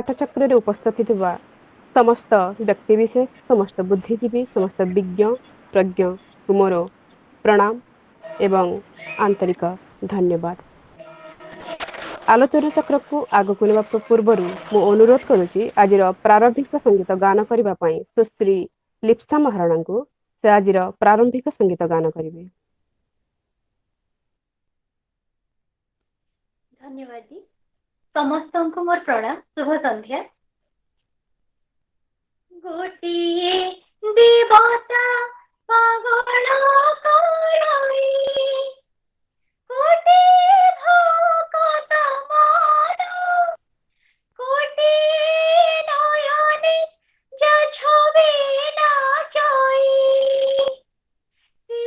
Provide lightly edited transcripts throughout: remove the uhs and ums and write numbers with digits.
ପାଠଚକ୍ରରେ ଉପସ୍ଥିତ ଥିବା ସମସ୍ତ ବ୍ୟକ୍ତିବିଶେଷ, ସମସ୍ତ ବୁଦ୍ଧିଜୀବୀ, ସମସ୍ତ ବିଜ୍ଞ ପ୍ରଜ୍ଞକୁ ମୋର ପ୍ରଣାମ ଏବଂ ଆନ୍ତରିକ ଧନ୍ୟବାଦ। ଆଲୋଚନା ଚକ୍ରକୁ ଆଗକୁ ନେବା ପୂର୍ବରୁ ମୁଁ ଅନୁରୋଧ କରୁଛି ଆଜିର ପ୍ରାରମ୍ଭିକ ସଙ୍ଗୀତ ଗାନ କରିବା ପାଇଁ ସୁଶ୍ରୀ ଲିପ୍ସା ମହାରଣାଙ୍କୁ। ସେ ଆଜିର ପ୍ରାରମ୍ଭିକ ସଙ୍ଗୀତ ଗାନ କରିବେ। ଧନ୍ୟବାଦ ଦି। ସମସ୍ତଙ୍କୁ ମୋର ପ୍ରଣାମ, ଶୁଭ ସନ୍ଧ୍ୟା। ଗୋଟିଏ ଦେବତା ପାଗଳ କରଇ, କୋଟି ଭକତ ମନ, କୋଟି ନୟନେ ଯା ଛବି ନାଚଇ, ସେ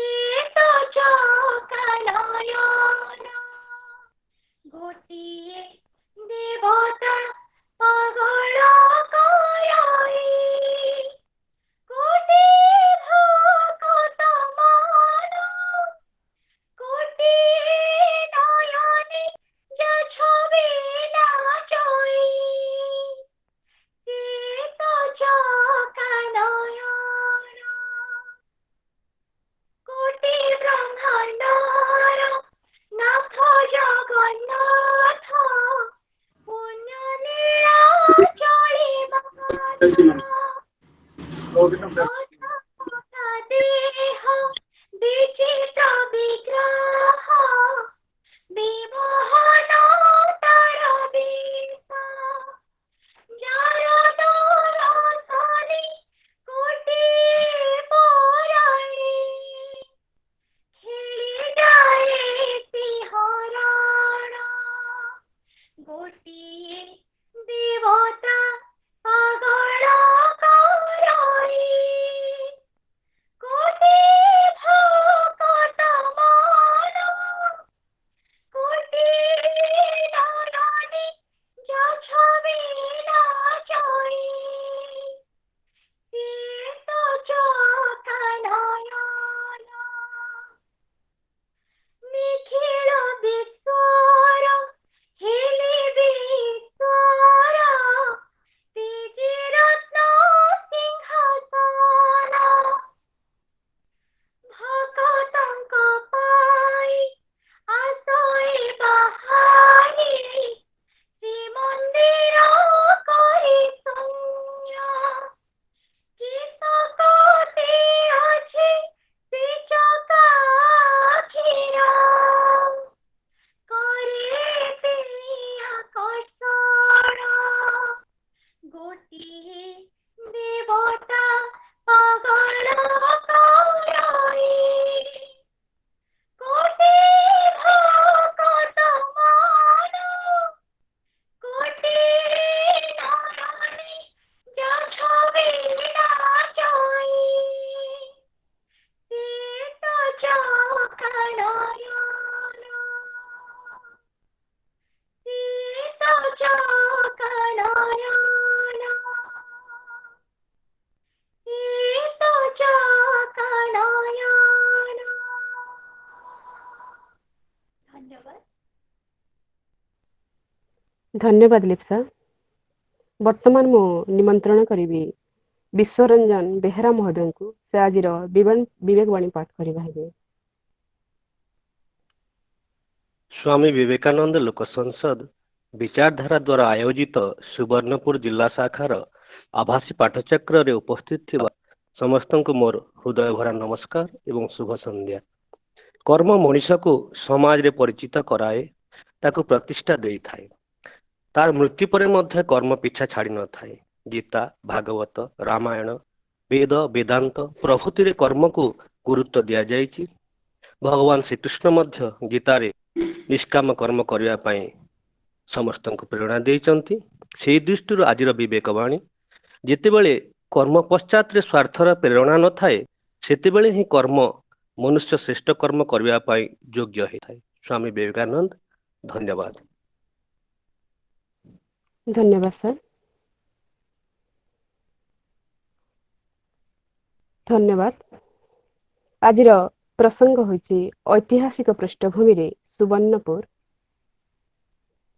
ତ ଚକାନୟନ। ଗୋଟିଏ ଦେବତା ପାଗଳ କରଇ, କୋଟି ଭକତ ମନ, କୋଟି ନୟନେ ଯା ଛବି ନାଚଇ, ସେ ତ ଚକାନୟନ। କୋଟି ବ୍ରହ୍ମାଣ୍ଡର ନାଥ ଜଗନ୍ନାଥ, ପୁଣ୍ୟ ଲୀଳା ଚଳିବାର, ଦେହ ବିଚିତ୍ର ବିଗ୍ରହ, ବିମୋହନ ତାର ବେଶ, ଯାର ଦରଶନେ କୋଟି ପରାଣୀ ଖେଳି ଯାଏ ସିଂହରଣ। ଗୋଟିଏ ଦେବତା ପାଗଳ କରଇ, କୋଟି ଭକତ ମନ, କୋଟି ନୟନେ ଯା ଛବି ନାଚଇ, ସେ ତ ଚକାନୟନ। ନିଖିଳ ବିଶ୍ୱର ହେଲେ ବିଶ୍ୱର ତେଜେ ରତ୍ନ ସିଂହାସନ, ଭକତଙ୍କ ପାଇଁ ଆସଇ ବାହାରି, ଶ୍ରୀମନ୍ଦିର କରି ଶୂନ୍ୟ, କି ଶକତି ଅଛି ସେ ଚକାକ୍ଷୀର କରେ ଆକର୍ଷଣ। ଗୋଟିଏ ଦେବତା ପାଗଳ କରଇ, କୋଟି ଭକତ ମନ, କୋଟି ନୟନେ ଯା ଛବି ନାଚଇ, ସେ ତ ଚକାନୟନ, ସେ ତ ଚକାନୟନ, ସେ ତ ଚକାନୟନ। ଧନ୍ୟବାଦ। ଧନ୍ୟବାଦ ଲିପ୍ସା। ବର୍ତ୍ତମାନ ମୁଁ ନିମନ୍ତ୍ରଣ କରିବି ବିଶ୍ୱରଞ୍ଜନ ବେହେରା ମହୋଦୟଙ୍କୁ। ସେ ଆଜିର ବିବେକବାଣୀ ପାଠ କରିବା ହେବେ। ସ୍ୱାମୀ ବିବେକାନନ୍ଦ ଲୋକ ସଂସଦ ବିଚାରଧାରା ଦ୍ୱାରା ଆୟୋଜିତ ସୁବର୍ଣ୍ଣପୁର ଜିଲ୍ଲା ଶାଖାର ଆଭାସୀ ପାଠଚକ୍ରରେ ଉପସ୍ଥିତ ଥିବା ସମସ୍ତଙ୍କୁ ମୋର ହୃଦୟ ଭରା ନମସ୍କାର ଏବଂ ଶୁଭ ସନ୍ଧ୍ୟା। କର୍ମ ମଣିଷକୁ ସମାଜରେ ପରିଚିତ କରାଏ, ତାକୁ ପ୍ରତିଷ୍ଠା ଦେଇଥାଏ। ତାର ମୃତ୍ୟୁ ପରେ ମଧ୍ୟ କର୍ମ ପିଛା ଛାଡ଼ି ନଥାଏ। ଗୀତା, ଭାଗବତ, ରାମାୟଣ, ବେଦ, ବେଦାନ୍ତ ପ୍ରଭୃତିରେ କର୍ମକୁ ଗୁରୁତ୍ୱ ଦିଆଯାଇଛି। ଭଗବାନ ଶ୍ରୀକୃଷ୍ଣ ମଧ୍ୟ ଗୀତାରେ ନିଷ୍କାମ କର୍ମ କରିବା ପାଇଁ ସମସ୍ତଙ୍କୁ ପ୍ରେରଣା ଦେଇଛନ୍ତି। ସେଇ ଦୃଷ୍ଟିରୁ ଆଜିର ବିବେକବାଣୀ, ଯେତେବେଳେ କର୍ମ ପଶ୍ଚାତରେ ସ୍ୱାର୍ଥର ପ୍ରେରଣା ନଥାଏ, ସେତେବେଳେ ହିଁ କର୍ମ ମନୁଷ୍ୟ ଶ୍ରେଷ୍ଠ କର୍ମ କରିବା ପାଇଁ ଯୋଗ୍ୟ ହେଇଥାଏ। ସ୍ୱାମୀ ବିବେକାନନ୍ଦ। ଧନ୍ୟବାଦ। ଧନ୍ୟବାଦ ସାର୍। ଧନ୍ୟବାଦ। ଆଜିର ପ୍ରସଙ୍ଗ ହୋଇଛି ଐତିହାସିକ ପୃଷ୍ଠଭୂମିରେ ସୁବର୍ଣ୍ଣପୁର।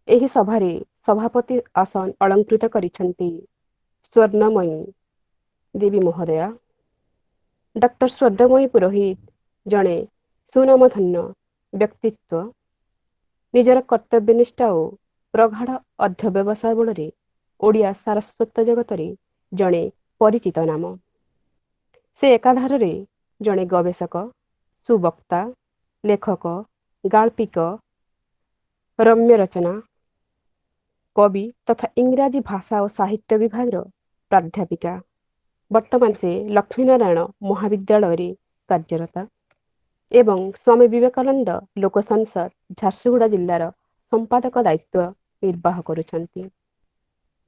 ଏହି ସଭାରେ ସଭାପତି ଆସନ ଅଳଙ୍କୃତ କରିଛନ୍ତି ସ୍ୱର୍ଣ୍ଣମୟୀ ଦେବୀ ମହୋଦୟା। ଡକ୍ଟର ସ୍ୱର୍ଣ୍ଣମୟୀ ପୁରୋହିତ ଜଣେ ସୁନାମଧନ୍ୟ ବ୍ୟକ୍ତିତ୍ୱ। ନିଜର କର୍ତ୍ତବ୍ୟନିଷ୍ଠା ଓ ପ୍ରଗାଢ଼ ଅଧ୍ୟବସାୟ ବଳରେ ଓଡ଼ିଆ ସାରସ୍ୱତ ଜଗତରେ ଜଣେ ପରିଚିତ ନାମ। ସେ ଏକାଧାରରେ ଜଣେ ଗବେଷକ, ସୁବକ୍ତା, ଲେଖକ, ଗାଳ୍ପିକ, ରମ୍ୟ ରଚନା କବି ତଥା ଇଂରାଜୀ ଭାଷା ଓ ସାହିତ୍ୟ ବିଭାଗର ପ୍ରାଧ୍ୟାପିକା। ବର୍ତ୍ତମାନ ସେ ଲକ୍ଷ୍ମୀନାରାୟଣ ମହାବିଦ୍ୟାଳୟରେ କାର୍ଯ୍ୟରତ ଏବଂ ସ୍ୱାମୀ ବିବେକାନନ୍ଦ ଲୋକ ସଂସଦ, ଝାରସୁଗୁଡ଼ା ଜିଲ୍ଲାର ସମ୍ପାଦକ ଦାୟିତ୍ୱ ନିର୍ବାହ କରୁଛନ୍ତି।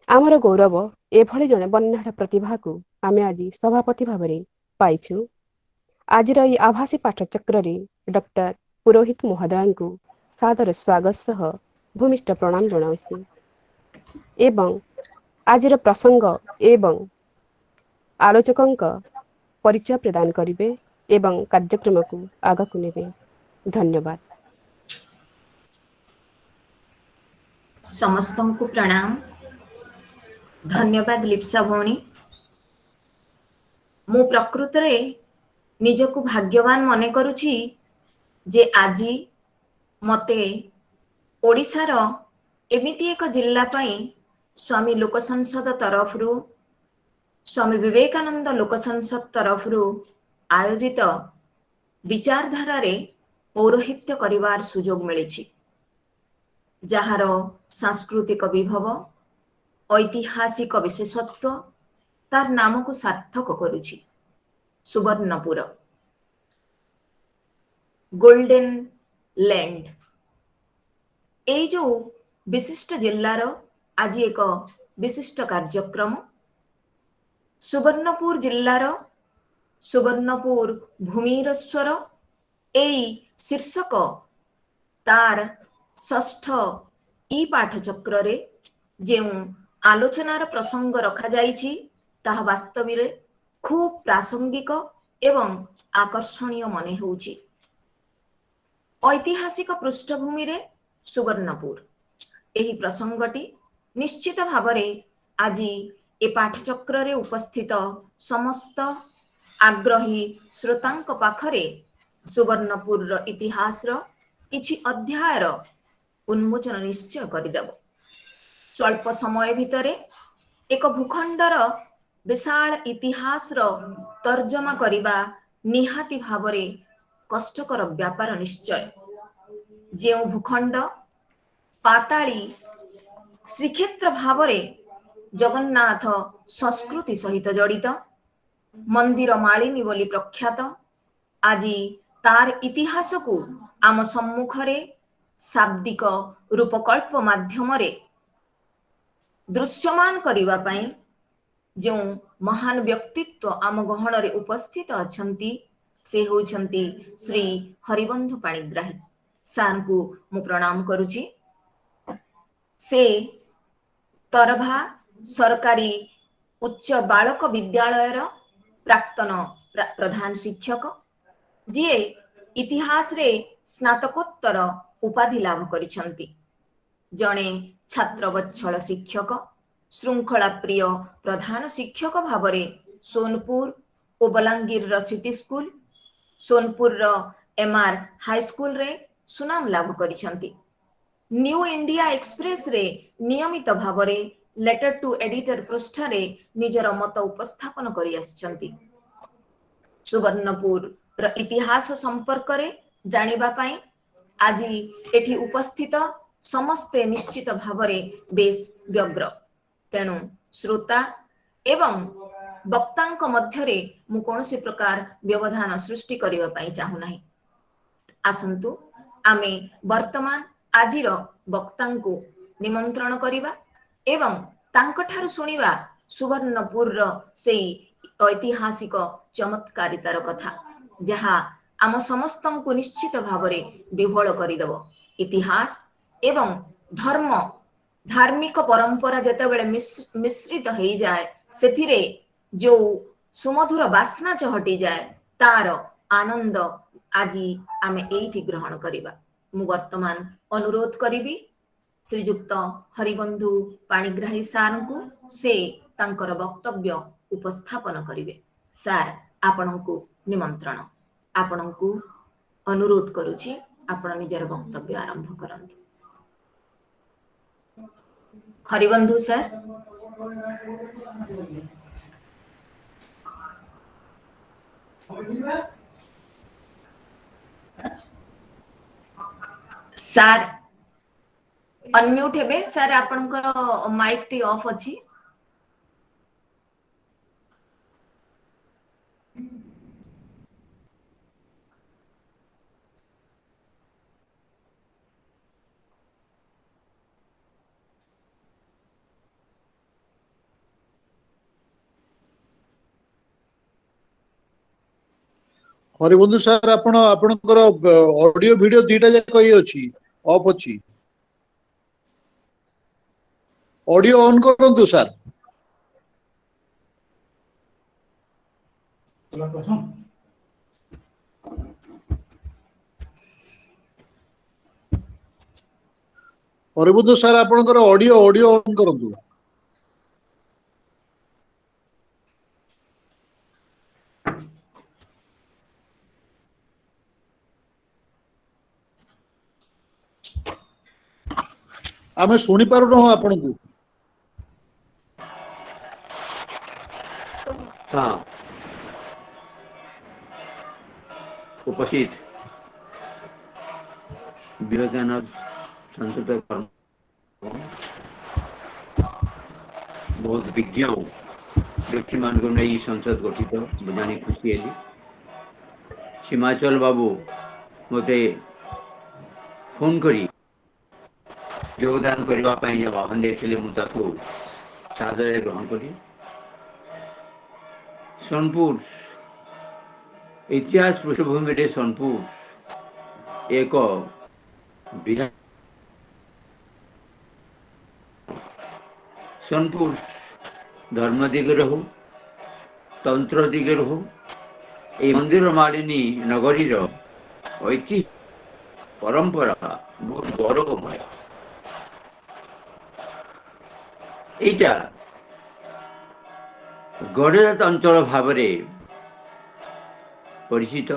ଆମର ଗୌରବ, ଏଭଳି ଜଣେ ବର୍ଣ୍ଣାଢ୍ୟ ପ୍ରତିଭାକୁ ଆମେ ଆଜି ସଭାପତି ଭାବରେ ପାଇଛୁ। ଆଜିର ଏହି ଆଭାସୀ ପାଠଚକ୍ରରେ ଡକ୍ଟର ପୁରୋହିତ ମହୋଦୟଙ୍କୁ ସାଦର ସ୍ୱାଗତ ସହ ଭୂମିଷ୍ଠ ପ୍ରଣାମ ଜଣାଉଛି ଏବଂ ଆଜିର ପ୍ରସଙ୍ଗ ଏବଂ ଆଲୋଚକଙ୍କ ପରିଚୟ ପ୍ରଦାନ କରିବେ ଏବଂ କାର୍ଯ୍ୟକ୍ରମକୁ ଆଗକୁ ନେବେ। ଧନ୍ୟବାଦ। ସମସ୍ତଙ୍କୁ ପ୍ରଣାମ। ଧନ୍ୟବାଦ ଲିପ୍ସା ଭଉଣୀ। ମୁଁ ପ୍ରକୃତରେ ନିଜକୁ ଭାଗ୍ୟବାନ ମନେ କରୁଛି ଯେ ଆଜି ମତେ ଓଡ଼ିଶାର ଏମିତି ଏକ ଜିଲ୍ଲା ପାଇଁ ସ୍ୱାମୀ ଲୋକ ସଂସଦ ତରଫରୁ, ସ୍ୱାମୀ ବିବେକାନନ୍ଦ ଲୋକ ସଂସଦ ତରଫରୁ ଆୟୋଜିତ ବିଚାରଧାରାରେ ପୌରୋହିତ୍ୟ କରିବାର ସୁଯୋଗ ମିଳିଛି, ଯାହାର ସାଂସ୍କୃତିକ ବିଭବ, ଐତିହାସିକ ବିଶେଷତ୍ୱ ତାର ନାମକୁ ସାର୍ଥକ କରୁଛି। ସୁବର୍ଣ୍ଣପୁର, ଗୋଲ୍ଡେନ ଲ୍ୟାଣ୍ଡ, ଏଇ ଯୋଉ ବିଶିଷ୍ଟ ଜିଲ୍ଲାର ଆଜି ଏକ ବିଶିଷ୍ଟ କାର୍ଯ୍ୟକ୍ରମ। ସୁବର୍ଣ୍ଣପୁର ଜିଲ୍ଲାର ସୁବର୍ଣ୍ଣପୁର ଭୂମିର ସ୍ୱର, ଏଇ ଶୀର୍ଷକ ତାର ଷଷ୍ଠ ଇ ପାଠଚକ୍ରରେ ଯେଉଁ ଆଲୋଚନାର ପ୍ରସଙ୍ଗ ରଖାଯାଇଛି, ତାହା ବାସ୍ତବରେ ଖୁବ୍ ପ୍ରାସଙ୍ଗିକ ଏବଂ ଆକର୍ଷଣୀୟ ମନେ ହେଉଛି। ଐତିହାସିକ ପୃଷ୍ଠଭୂମିରେ ସୁବର୍ଣ୍ଣପୁର, ଏହି ପ୍ରସଙ୍ଗଟି ନିଶ୍ଚିତ ଭାବରେ ଆଜି ଏ ପାଠଚକ୍ରରେ ଉପସ୍ଥିତ ସମସ୍ତ ଆଗ୍ରହୀ ଶ୍ରୋତାଙ୍କ ପାଖରେ ସୁବର୍ଣ୍ଣପୁରର ଇତିହାସର କିଛି ଅଧ୍ୟାୟର ଉନ୍ମୋଚନ ନିଶ୍ଚୟ କରିଦେବ। ସ୍ୱଳ୍ପ ସମୟ ଭିତରେ ଏକ ଭୂଖଣ୍ଡର ବିଶାଳ ଇତିହାସର ତର୍ଜମା କରିବା ନିହାତି ଭାବରେ କଷ୍ଟକର ବ୍ୟାପାର ନିଶ୍ଚୟ। ଯେଉଁ ଭୂଖଣ୍ଡ ପାତାଳୀ ଶ୍ରୀକ୍ଷେତ୍ର ଭାବରେ ଜଗନ୍ନାଥ ସଂସ୍କୃତି ସହିତ ଜଡ଼ିତ, ମନ୍ଦିର ମାଳିନୀ ବୋଲି ପ୍ରଖ୍ୟାତ, ଆଜି ତାର ଇତିହାସକୁ ଆମ ସମ୍ମୁଖରେ ଶାବ୍ଦିକ ରୂପକଳ୍ପ ମାଧ୍ୟମରେ ଦୃଶ୍ୟମାନ କରିବା ପାଇଁ ଯେଉଁ ମହାନ ବ୍ୟକ୍ତିତ୍ୱ ଆମ ଗହଣରେ ଉପସ୍ଥିତ ଅଛନ୍ତି, ସେ ହେଉଛନ୍ତି ଶ୍ରୀ ହରିବନ୍ଧୁ ପାଣିଗ୍ରାହୀ ସାର୍ଙ୍କୁ ମୁଁ ପ୍ରଣାମ କରୁଛି। ସେ ତରଭା ସରକାରୀ ଉଚ୍ଚ ବାଳକ ବିଦ୍ୟାଳୟର ପ୍ରାକ୍ତନ ପ୍ରଧାନ ଶିକ୍ଷକ, ଯିଏ ଇତିହାସରେ ସ୍ନାତକୋତ୍ତର ଉପାଧି ଲାଭ କରିଛନ୍ତି। ଜଣେ ଛାତ୍ରବତ୍ସଳ ଶିକ୍ଷକ, ଶୃଙ୍ଖଳା ପ୍ରିୟ ପ୍ରଧାନ ଶିକ୍ଷକ ଭାବରେ ସୋନପୁର ଓ ବଲାଙ୍ଗୀରର ସିଟି ସ୍କୁଲ, ସୋନପୁରର ଏମ୍ଆର୍ ହାଇସ୍କୁଲରେ ସୁନାମ ଲାଭ କରିଛନ୍ତି। ନ୍ୟୁ ଇଣ୍ଡିଆ ଏକ୍ସପ୍ରେସରେ ନିୟମିତ ଭାବରେ ଲେଟର ଟୁ ଏଡିଟର ପୃଷ୍ଠାରେ ନିଜର ମତ ଉପସ୍ଥାପନ କରି ଆସିଛନ୍ତି। ସୁବର୍ଣ୍ଣପୁରର ଇତିହାସ ସମ୍ପର୍କରେ ଜାଣିବା ପାଇଁ ଆଜି ଏଠି ଉପସ୍ଥିତ ସମସ୍ତେ ନିଶ୍ଚିତ ଭାବରେ ବେଶ ବ୍ୟଗ୍ର। ତେଣୁ ଶ୍ରୋତା ଏବଂ ବକ୍ତାଙ୍କ ମଧ୍ୟରେ ମୁଁ କୌଣସି ପ୍ରକାର ବ୍ୟବଧାନ ସୃଷ୍ଟି କରିବା ପାଇଁ ଚାହୁଁନାହିଁ। ଆସନ୍ତୁ ଆମେ ବର୍ତ୍ତମାନ ଆଜିର ବକ୍ତାଙ୍କୁ ନିମନ୍ତ୍ରଣ କରିବା ଏବଂ ତାଙ୍କଠାରୁ ଶୁଣିବା ସୁବର୍ଣ୍ଣପୁରର ସେଇ ଐତିହାସିକ ଚମତ୍କାରିତାର କଥା, ଯାହା ଆମ ସମସ୍ତଙ୍କୁ ନିଶ୍ଚିତ ଭାବରେ ବିହ୍ୱଳ କରିଦେବ। ଇତିହାସ ଏବଂ ଧର୍ମ, ଧାର୍ମିକ ପରମ୍ପରା ଯେତେବେଳେ ମିଶ୍ରିତ ହେଇଯାଏ, ସେଥିରେ ଯୋଉ ସୁମଧୁର ବାସ୍ନା ଚହଟିଯାଏ, ତାର ଆନନ୍ଦ ଆଜି ଆମେ ଏଇଠି ଗ୍ରହଣ କରିବା। ମୁଁ ବର୍ତ୍ତମାନ ଅନୁରୋଧ କରିବି ଶ୍ରୀଯୁକ୍ତ ହରିବନ୍ଧୁ ପାଣିଗ୍ରାହୀ ସାରଙ୍କୁ, ସେ ତାଙ୍କର ବକ୍ତବ୍ୟ ଉପସ୍ଥାପନ କରିବେ। ସାର୍, ଆପଣଙ୍କୁ ନିମନ୍ତ୍ରଣ, ଆପଣଙ୍କୁ ଅନୁରୋଧ କରୁଛି, ଆପଣ ନିଜର ବକ୍ତବ୍ୟ ଆରମ୍ଭ କରନ୍ତୁ। ହରିବନ୍ଧୁ ସାର୍। ସାର୍ ଅନମ୍ୟୁଟ ହେବେ। ସାର୍, ଆପଣଙ୍କର ମାଇକ୍ ଟି ଅଫ୍ ଅଛି। ହରିବନ୍ଧୁ ସାର୍, ଆପଣ ଆପଣଙ୍କର ଅଡିଓ ଭିଡିଓ ଦିଟା ଯାକ ଇଏ ଅଛି, ଅଫ୍ ଅଛି। ଅଡିଓ ଅନ୍ କରନ୍ତୁ ସାର୍। ହରିବନ୍ଧୁ ସାର୍, ଆପଣଙ୍କର ଅଡିଓ ଅନ୍ କରନ୍ତୁ। ଆମେ ଶୁଣି ପାରୁନାହୁଁ ଆପଣଙ୍କୁ। ହଁ, ଉପସ୍ଥିତ ବିବେକାନନ୍ଦ ସଂସ୍କୃତ କର୍ମ ବହୁତ ବିଜ୍ଞ ବ୍ୟକ୍ତିମାନଙ୍କୁ ନେଇ ସଂସଦ ଗଠିତ, ମୁଁ ଜାଣି ଖୁସି ହେଲି। ସୀମାଚଲ ବାବୁ ମୋତେ ଫୋନ କରି ଯୋଗଦାନ କରିବା ପାଇଁ ଯେଉଁ ଆହ୍ୱାନ ଦେଇଥିଲେ, ମୁଁ ତାକୁ ସାଦରରେ ଗ୍ରହଣ କଲି। ସୋନପୁର ଇତିହାସ ପୃଷ୍ଠଭୂମିରେ ସୋନପୁର ଏକ ବିରାଟ, ସୋନପୁର ଧର୍ମ ଦିଗରେ ହଉ, ତନ୍ତ୍ର ଦିଗରେ ହଉ, ଏଇ ମନ୍ଦିର ମାଳିନୀ ନଗରୀର ଐତିହ୍ୟ ପରମ୍ପରା ବହୁତ ଗୌରବମୟ। ଏଇଟା ଗଡ଼ଜାତ ଅଞ୍ଚଳ ଭାବରେ ପରିଚିତ।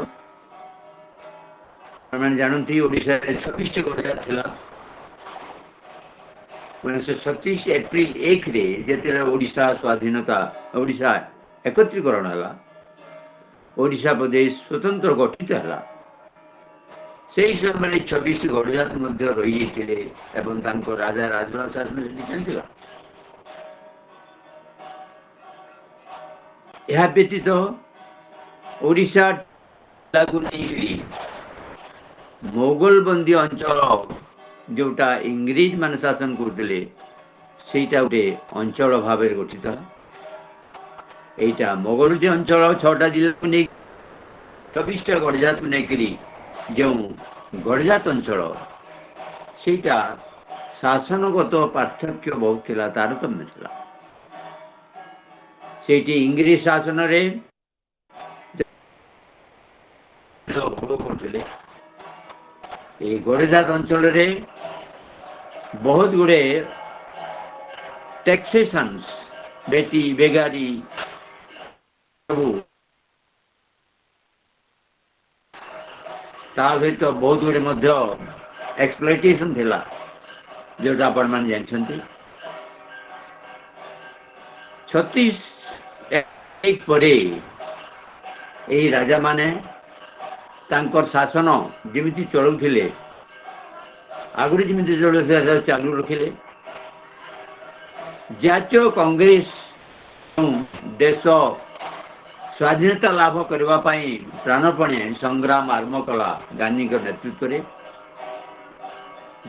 ଆପଣମାନେ ଜାଣନ୍ତି, ଓଡ଼ିଶାରେ 26ଟି ଗଡ଼ଜାତ ଥିଲା। 1936 ଏପ୍ରିଲ 1ରେ ଯେତେବେଳେ ଓଡ଼ିଶା ସ୍ୱାଧୀନତା, ଓଡ଼ିଶା ଏକତ୍ରୀକରଣ ହେଲା, ଓଡ଼ିଶା ପ୍ରଦେଶ ସ୍ୱତନ୍ତ୍ର ଗଠିତ ହେଲା, ସେହି ସମୟରେ 26 ଗଡ଼ଜାତ ମଧ୍ୟ ରହିଯାଇଥିଲେ ଏବଂ ତାଙ୍କ ରାଜା ରାଜବାସ ଶାସନ ସେଠି ଚାଲିଥିଲା। ଏହା ବ୍ୟତୀତ ଓଡ଼ିଶା ନେଇକରି ମୋଗଲବନ୍ଦୀ ଅଞ୍ଚଳ, ଯୋଉଟା ଇଂରେଜ ମାନେ ଶାସନ କରୁଥିଲେ, ସେଇଟା ଗୋଟେ ଅଞ୍ଚଳ ଭାବରେ ଗଠିତ। ଏଇଟା ମୋଗଲବନ୍ଦୀ ଅଞ୍ଚଳ 6ଟା ଜିଲ୍ଲାକୁ ନେଇ, 24ଟା ଗଡ଼ଜାତକୁ ନେଇକରି ଯେଉଁ ଗଡ଼ଜାତ ଅଞ୍ଚଳ, ସେଇଟା ଶାସନଗତ ପାର୍ଥକ୍ୟ ବହୁତ ଥିଲା, ତାରତମ୍ୟ ଥିଲା। ସେଇଠି ଇଂରେଜ ଶାସନରେ ଭୋଗ କରୁଥିଲେ। ଏଇ ଗଡ଼ଜାତ ଅଞ୍ଚଳରେ ବହୁତ ଗୁଡ଼େ ଟ୍ୟାକ୍ସେସନ୍ସ, ବେଟି ବେଗାରୀ ସବୁ, ତା ସହିତ ବହୁତ ଗୁଡ଼େ ମଧ୍ୟ ଏକ୍ସପ୍ଲଏଟେସନ ଥିଲା, ଯୋଉଟା ଆପଣମାନେ ଜାଣିଛନ୍ତି। 36 ପରେ ଏଇ ରାଜାମାନେ ତାଙ୍କର ଶାସନ ଯେମିତି ଚଳାଉଥିଲେ, ଆଗରୁ ଯେମିତି ଚଳାଉଥିଲେ, ଚାଲୁ ରଖିଲେ। ଜାତୀୟ କଂଗ୍ରେସ ଦେଶ ସ୍ୱାଧୀନତା ଲାଭ କରିବା ପାଇଁ ପ୍ରାଣପଣେ ସଂଗ୍ରାମ ଆରମ୍ଭ କଲା ଗାନ୍ଧୀଙ୍କ ନେତୃତ୍ୱରେ,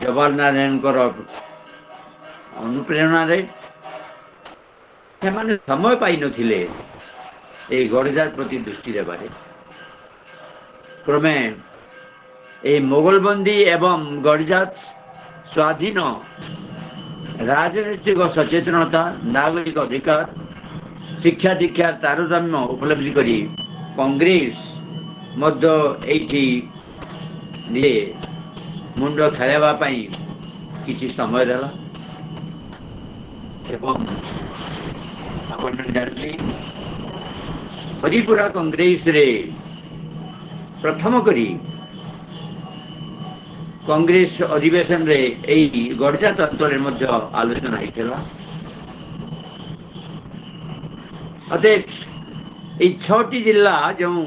ଜବାହରଲାଲ ନେହେରୁଙ୍କର ଅନୁପ୍ରେରଣାରେ। ସେମାନେ ସମୟ ପାଇନଥିଲେ ଏଇ ଗଡ଼ଜାତ ପ୍ରତି ଦୃଷ୍ଟି ଦେବାରେ। କ୍ରମେ ଏଇ ମୋଗଲବନ୍ଦୀ ଏବଂ ଗଡ଼ଜାତ ସ୍ୱାଧୀନ ରାଜନୈତିକ ସଚେତନତା, ନାଗରିକ ଅଧିକାର, ଶିକ୍ଷା ଦୀକ୍ଷାର ତାରତମ୍ୟ ଉପଲବ୍ଧି କରି କଂଗ୍ରେସ ମଧ୍ୟ ଏଇଠି ନିଜେ ମୁଣ୍ଡ ଖେଳାଇବା ପାଇଁ କିଛି ସମୟ ଦେଲା। ଏବଂ ଆପଣମାନେ ଜାଣନ୍ତି, ହରିପୁରା କଂଗ୍ରେସରେ ପ୍ରଥମ କରି କଂଗ୍ରେସ ଅଧିବେଶନରେ ଏଇ ଗଡ଼ଜାତ ଅଞ୍ଚଳରେ ମଧ୍ୟ ଆଲୋଚନା ହେଇଥିଲା। ଅତଏବ ଏଇ 6ଟି ଜିଲ୍ଲା ଯେଉଁ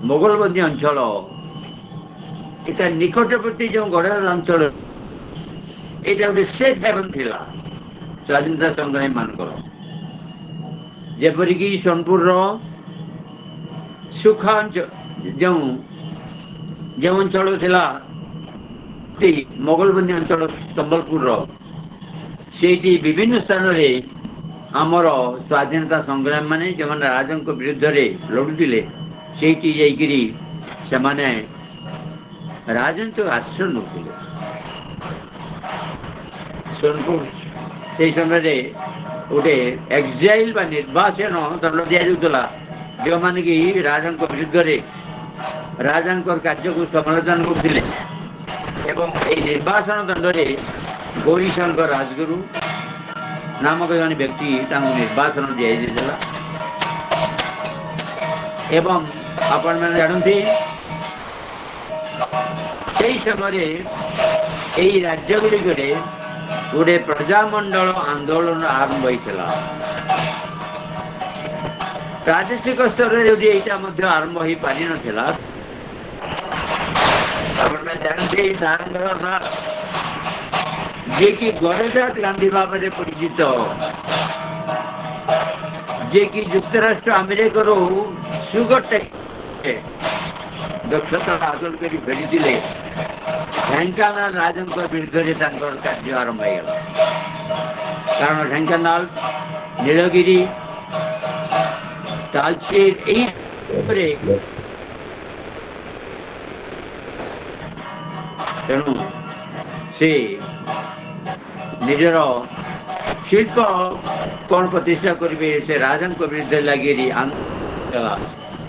ମୋଗଲବନ୍ଦୀ ଅଞ୍ଚଳ, ଏଟା ନିକଟବର୍ତ୍ତୀ ଯେଉଁ ଗଡ଼ଜାତ ଅଞ୍ଚଳ, ଏଇଟା ଗୋଟେ ସେଫ୍ ହେଭେନ୍ ଥିଲା ସ୍ୱାଧୀନତା ସଂଗ୍ରାମୀ ମାନଙ୍କର। ଯେପରିକି ସୋନପୁରର ସୁଖା ଯେଉଁ ଯେଉଁ ଅଞ୍ଚଳ ଥିଲା ମୋଗଲବନ୍ଦୀ ଅଞ୍ଚଳ ସମ୍ବଲପୁରର, ସେଇଠି ବିଭିନ୍ନ ସ୍ଥାନରେ ଆମର ସ୍ୱାଧୀନତା ସଂଗ୍ରାମୀ ମାନେ ଯେଉଁମାନେ ରାଜାଙ୍କ ବିରୁଦ୍ଧରେ ଲଢୁଥିଲେ, ସେଇଠି ଯାଇକିରି ସେମାନେ ରାଜନୈତିକ ଆଶ୍ରୟ ନେଉଥିଲେ। ସୋନପୁର ସେଇ ସମୟରେ ଗୋଟେ ଏକ୍ଜାଇଲ ବା ନିର୍ବାସନ ଦଣ୍ଡ ଦିଆଯାଉଥିଲା, ଯେଉଁମାନେ କି ରାଜାଙ୍କ ବିରୁଦ୍ଧରେ ରାଜାଙ୍କର କାର୍ଯ୍ୟକୁ ସମାଲୋଚନା କରୁଥିଲେ। ଏବଂ ଏଇ ନିର୍ବାସନ ଦଣ୍ଡରେ ଗୌରୀଶଙ୍କର ରାଜଗୁରୁ ନାମକ ଜଣେ ବ୍ୟକ୍ତି, ତାଙ୍କୁ ନିର୍ବାସନ ଦିଆଯାଇଥିଲା। ଏବଂ ଆପଣମାନେ ଜାଣନ୍ତି, ସେଇ ସମୟରେ ଏଇ ରାଜ୍ୟ ଗୁଡ଼ିକରେ ଗୋଟେ ପ୍ରଜାମଣ୍ଡଳ ଆନ୍ଦୋଳନ ଆରମ୍ଭ ହୋଇଥିଲା। ପ୍ରାଦେଶିକ ସ୍ତରରେ ଯଦି ଏଇଟା ମଧ୍ୟ ଆରମ୍ଭ ହୋଇପାରିନଥିଲା, ଆପଣମାନେ ଜାଣନ୍ତି, ଯିଏକି ଗଡ଼ଜାତ ଗାନ୍ଧୀ ଭାବରେ ପରିଚିତ, ଯିଏକି ଯୁକ୍ତରାଷ୍ଟ୍ର ଆମେରିକାରୁ ସୁଗର ଦକ୍ଷତା ହାସଲ କରି ଫେରିଥିଲେ, ଢେଙ୍କାନାଳ ରାଜାଙ୍କ ବିରୁଦ୍ଧରେ ତାଙ୍କର କାର୍ଯ୍ୟ ଆରମ୍ଭ ହେଇଗଲା। କାରଣ ଢେଙ୍କାନାଳ, ନୀଳଗିରି, ତାଲଚେର ଏଇ ତେଣୁ ସେ ନିଜର ଶିଳ୍ପ କ'ଣ ପ୍ରତିଷ୍ଠା କରିବେ, ସେ ରାଜାଙ୍କ ବିରୁଦ୍ଧରେ ଲାଗି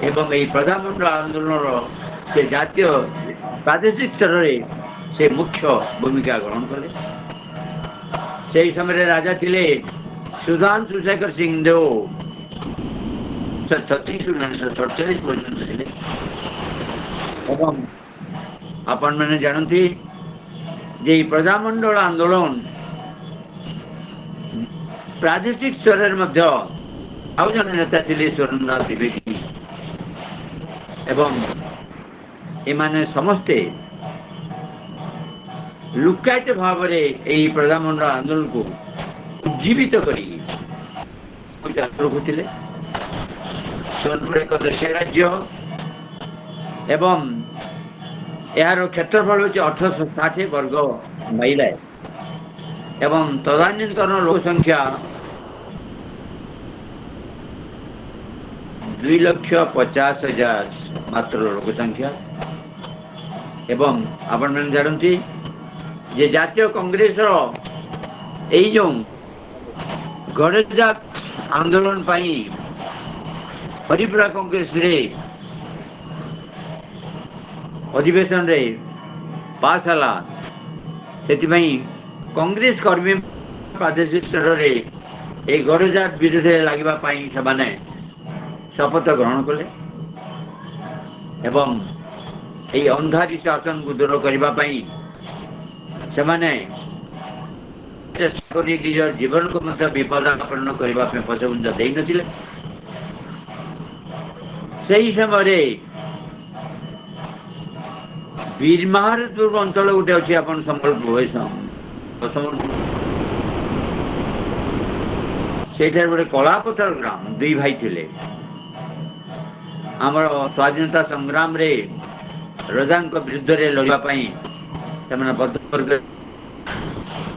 ଏବଂ ଏହି ପ୍ରଜାମଣ୍ଡଳ ଆନ୍ଦୋଳନର ସେ ଜାତୀୟ ପ୍ରାଦେଶିକ ସ୍ତରରେ ସେ ମୁଖ୍ୟ ଭୂମିକା ଗ୍ରହଣ କଲେ। ସେହି ସମୟରେ ରାଜା ଥିଲେ ସୁଧାଂଶୁ ଶେଖର ସିଂଦେଓ, 1936 1947 ପର୍ଯ୍ୟନ୍ତ ଥିଲେ। ଏବଂ ଆପଣମାନେ ଜାଣନ୍ତି ଯେ ଏହି ପ୍ରଜାମଣ୍ଡଳ ଆନ୍ଦୋଳନ ପ୍ରାଦେଶିକ ସ୍ତରରେ ମଧ୍ୟ ଆଉ ଜଣେ ନେତା ଥିଲେ ସୁରେନ୍ଦ୍ର ଦ୍ୱିବେଦୀ, ଏବଂ ଏମାନେ ସମସ୍ତେ ଲୁକାୟିତ ଭାବରେ ଏହି ପ୍ରଜାମଣ୍ଡଳ ଆନ୍ଦୋଳନକୁ ଉଜ୍ଜୀବିତ କରି ରଖୁଥିଲେ। ସୋନପୁର ଏକ ଦେଶୀୟ ରାଜ୍ୟ ଏବଂ ଏହାର କ୍ଷେତ୍ରଫଳ ହେଉଛି 1860 ବର୍ଗ ମାଇଲ ଏବଂ ତଦାନୀନ୍ତନ ଲୋକ ସଂଖ୍ୟା 2,50,000 ମାତ୍ର ଲୋକ ସଂଖ୍ୟା। ଏବଂ ଆପଣମାନେ ଜାଣନ୍ତି ଯେ ଜାତୀୟ କଂଗ୍ରେସର ଏଇ ଯେଉଁ ଗଡ଼ଜାତ ଆନ୍ଦୋଳନ ପାଇଁ ହରିପୁରା କଂଗ୍ରେସରେ ଅଧିବେଶନରେ ପାସ୍ ହେଲା, ସେଥିପାଇଁ କଂଗ୍ରେସ କର୍ମୀ ପ୍ରାଦେଶିକ ସ୍ତରରେ ଏହି ଗଡ଼ଜାତ ବିରୁଦ୍ଧରେ ଲାଗିବା ପାଇଁ ସେମାନେ ଶପଥ ଗ୍ରହଣ କଲେ ଏବଂ ଏହି ଅନ୍ଧାରୀ ଶାସନକୁ ଦୂର କରିବା ପାଇଁ ସେମାନେ ଚେଷ୍ଟା କରି ନିଜ ଜୀବନକୁ ମଧ୍ୟ ବିପଦାପନ୍ନ କରିବା ପାଇଁ ପଛଘୁଞ୍ଚା ଦେଇନଥିଲେ। ସେହି ସମୟରେ ବୀରମହାରାଜପୁର ଅଞ୍ଚଳ ଗୋଟେ ଅଛି, ଆପଣ ସମ୍ବଲପୁର ସମ୍ବଲପୁର, ସେଇଠାରେ ଗୋଟେ କଳାପଥର ଗ୍ରାମ, ଦୁଇ ଭାଇ ଥିଲେ। ଆମର ସ୍ୱାଧୀନତା ସଂଗ୍ରାମରେ ରଜାଙ୍କ ବିରୁଦ୍ଧରେ ଲଢ଼ିବା ପାଇଁ ସେମାନେ ବଦ୍ଧବର୍ଗ।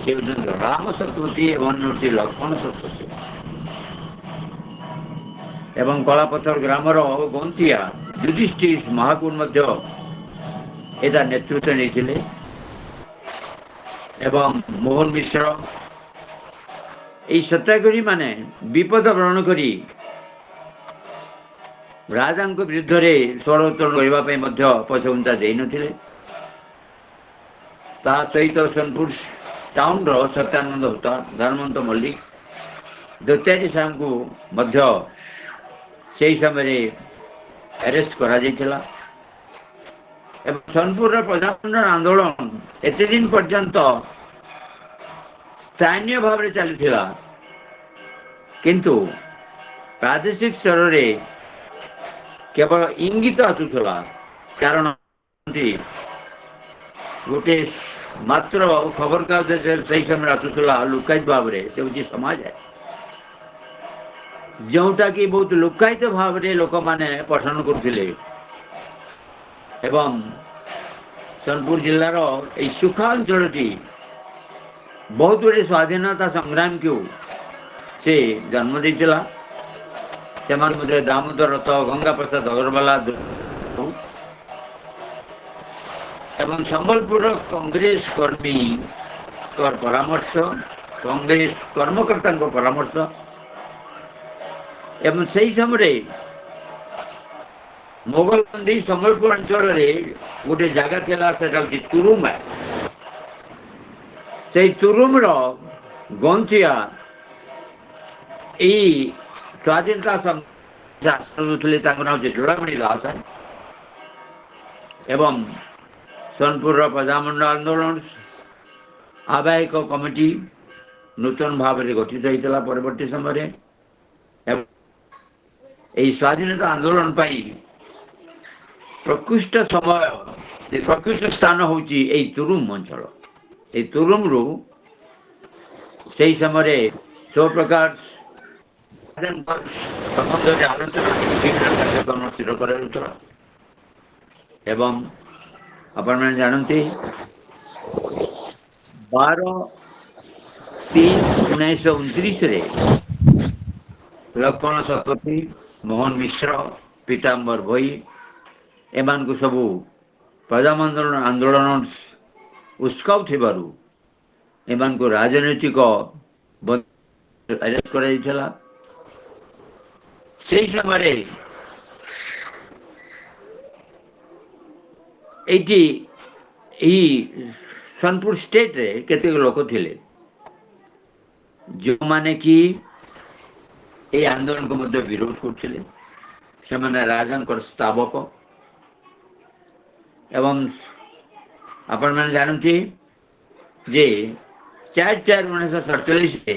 ସେ ହେଉଛନ୍ତି ରାମ ଶତପଥୀ ଏବଂ ଅନ୍ୟଟି ଲକ୍ଷ୍ମଣ ଶତପଥୀ। ଏବଂ କଳାପଥର ଗ୍ରାମର ଗନ୍ତିଆ ଯୁଧିଷ୍ଠିର ମହାକୁର ମଧ୍ୟ ଏଟା ନେତୃତ୍ୱ ନେଇଥିଲେ ଏବଂ ମୋହନ ମିଶ୍ର। ଏଇ ସତ୍ୟାଗ୍ରହୀ ମାନେ ବିପଦ ବରଣ କରି ରାଜାଙ୍କ ବିରୁଦ୍ଧରେ ସ୍ୱର ଉତ୍ତୋଳନ କରିବା ପାଇଁ ମଧ୍ୟ ପଛଘୁଞ୍ଚା ଦେଇନଥିଲେ। ତା ସହିତ ସୋନପୁର ଟାଉନର ସତ୍ୟାନନ୍ଦ ହୋତା, ଧନବନ୍ତ ମଲ୍ଲିକ, ଦୈତ୍ୟାରୀ ସାହୁଙ୍କୁ ମଧ୍ୟ ସେହି ସମୟରେ ଆରେଷ୍ଟ କରାଯାଇଥିଲା। ଏବଂ ସୋନପୁରର ପ୍ରଜାମଣ୍ଡଳ ଆନ୍ଦୋଳନ ଏତେ ଦିନ ପର୍ଯ୍ୟନ୍ତ ସ୍ଥାନୀୟ ଭାବରେ ଚାଲିଥିଲା, କିନ୍ତୁ ପ୍ରାଦେଶିକ ସ୍ତରରେ କେବଳ ଇଙ୍ଗିତ ଆସୁଥିଲା। କାରଣ ଗୋଟେ ମାତ୍ର ଖବରକାଗଜ ସେଇ ସମୟରେ ଆସୁଥିଲା ଲୁକାୟିତ ଭାବରେ, ସେ ହେଉଛି ସମାଜ, ଯେଉଁଟା କି ବହୁତ ଲୁକାୟିତ ଭାବରେ ଲୋକମାନେ ପଠନ କରୁଥିଲେ। ଏବଂ ସୋନପୁର ଜିଲ୍ଲାର ଏଇ ସୁଖା ଅଞ୍ଚଳଟି ବହୁତ ଗୁଡ଼ିଏ ସ୍ୱାଧୀନତା ସଂଗ୍ରାମୀକୁ ସେ ଜନ୍ମ ଦେଇଥିଲା। ସେମାନେ ମଧ୍ୟ ଦାମୋଦର ରଥ, ଗଙ୍ଗା ପ୍ରସାଦ ଅଗ୍ରୱାଲା ଏବଂ ସମ୍ବଲପୁରର କଂଗ୍ରେସ କର୍ମୀଙ୍କ ପରାମର୍ଶ, କଂଗ୍ରେସ କର୍ମକର୍ତ୍ତାଙ୍କ ପରାମର୍ଶ ଏବଂ ସେହି ସମୟରେ ମୋଗଲବନ୍ଦୀ ସମ୍ବଲପୁର ଅଞ୍ଚଳରେ ଗୋଟେ ଜାଗା ଥିଲା, ସେଟା ହେଉଛି ତୁରୁମା। ସେଇ ତୁରୁମର ଗନ୍ଥିଆ ଏଇ ସ୍ୱାଧୀନତା ଥିଲେ, ତାଙ୍କ ନାଁ ହେଉଛି ଚୂଡ଼ାମଣି ଦାସ। ଏବଂ ସୋନପୁରର ପ୍ରଜାମଣ୍ଡଳ ଆନ୍ଦୋଳନ ଆବାହକ କମିଟି ନୂତନ ଭାବରେ ଗଠିତ ହୋଇଥିଲା ପରବର୍ତ୍ତୀ ସମୟରେ। ଏହି ସ୍ୱାଧୀନତା ଆନ୍ଦୋଳନ ପାଇଁ ପ୍ରକୃଷ୍ଟ ସମୟ, ପ୍ରକୃଷ୍ଟ ସ୍ଥାନ ହେଉଛି ଏଇ ତୁରୁମ ଅଞ୍ଚଳ। ଏଇ ତୁରୁମରୁ ସେହି ସମୟରେ ସବୁ ପ୍ରକାର ସମ୍ବନ୍ଧରେ ଆଲୋଚନା, ବିଭିନ୍ନ କାର୍ଯ୍ୟକ୍ରମ ସ୍ଥିର କରାଯାଉଥିଲା। ଏବଂ ଆପଣମାନେ ଜାଣନ୍ତି 12/3/1929ରେ ଲକ୍ଷ୍ମଣ ଶତପଥୀ, ମୋହନ ମିଶ୍ର, ପୀତାମ୍ବର ଭୋଇ ଏମାନଙ୍କୁ ସବୁ ପ୍ରଜାମଣ୍ଡଳ ଆନ୍ଦୋଳନ ଉସ୍କାଉଥିବାରୁ ଏମାନଙ୍କୁ ରାଜନୈତିକ ଆରେଷ୍ଟ କରାଯାଇଥିଲା। ସେହି ସମୟରେ ଏଇଠି ଏଇ ସୋନପୁର ଷ୍ଟେଟରେ କେତେକ ଲୋକ ଥିଲେ ଯେଉଁମାନେ କି ଏଇ ଆନ୍ଦୋଳନକୁ ମଧ୍ୟ ବିରୋଧ କରୁଥିଲେ। ସେମାନେ ରାଜାଙ୍କର ସ୍ତାବକ। ଏବଂ ଆପଣମାନେ ଜାଣନ୍ତି ଯେ 4/4/1947ରେ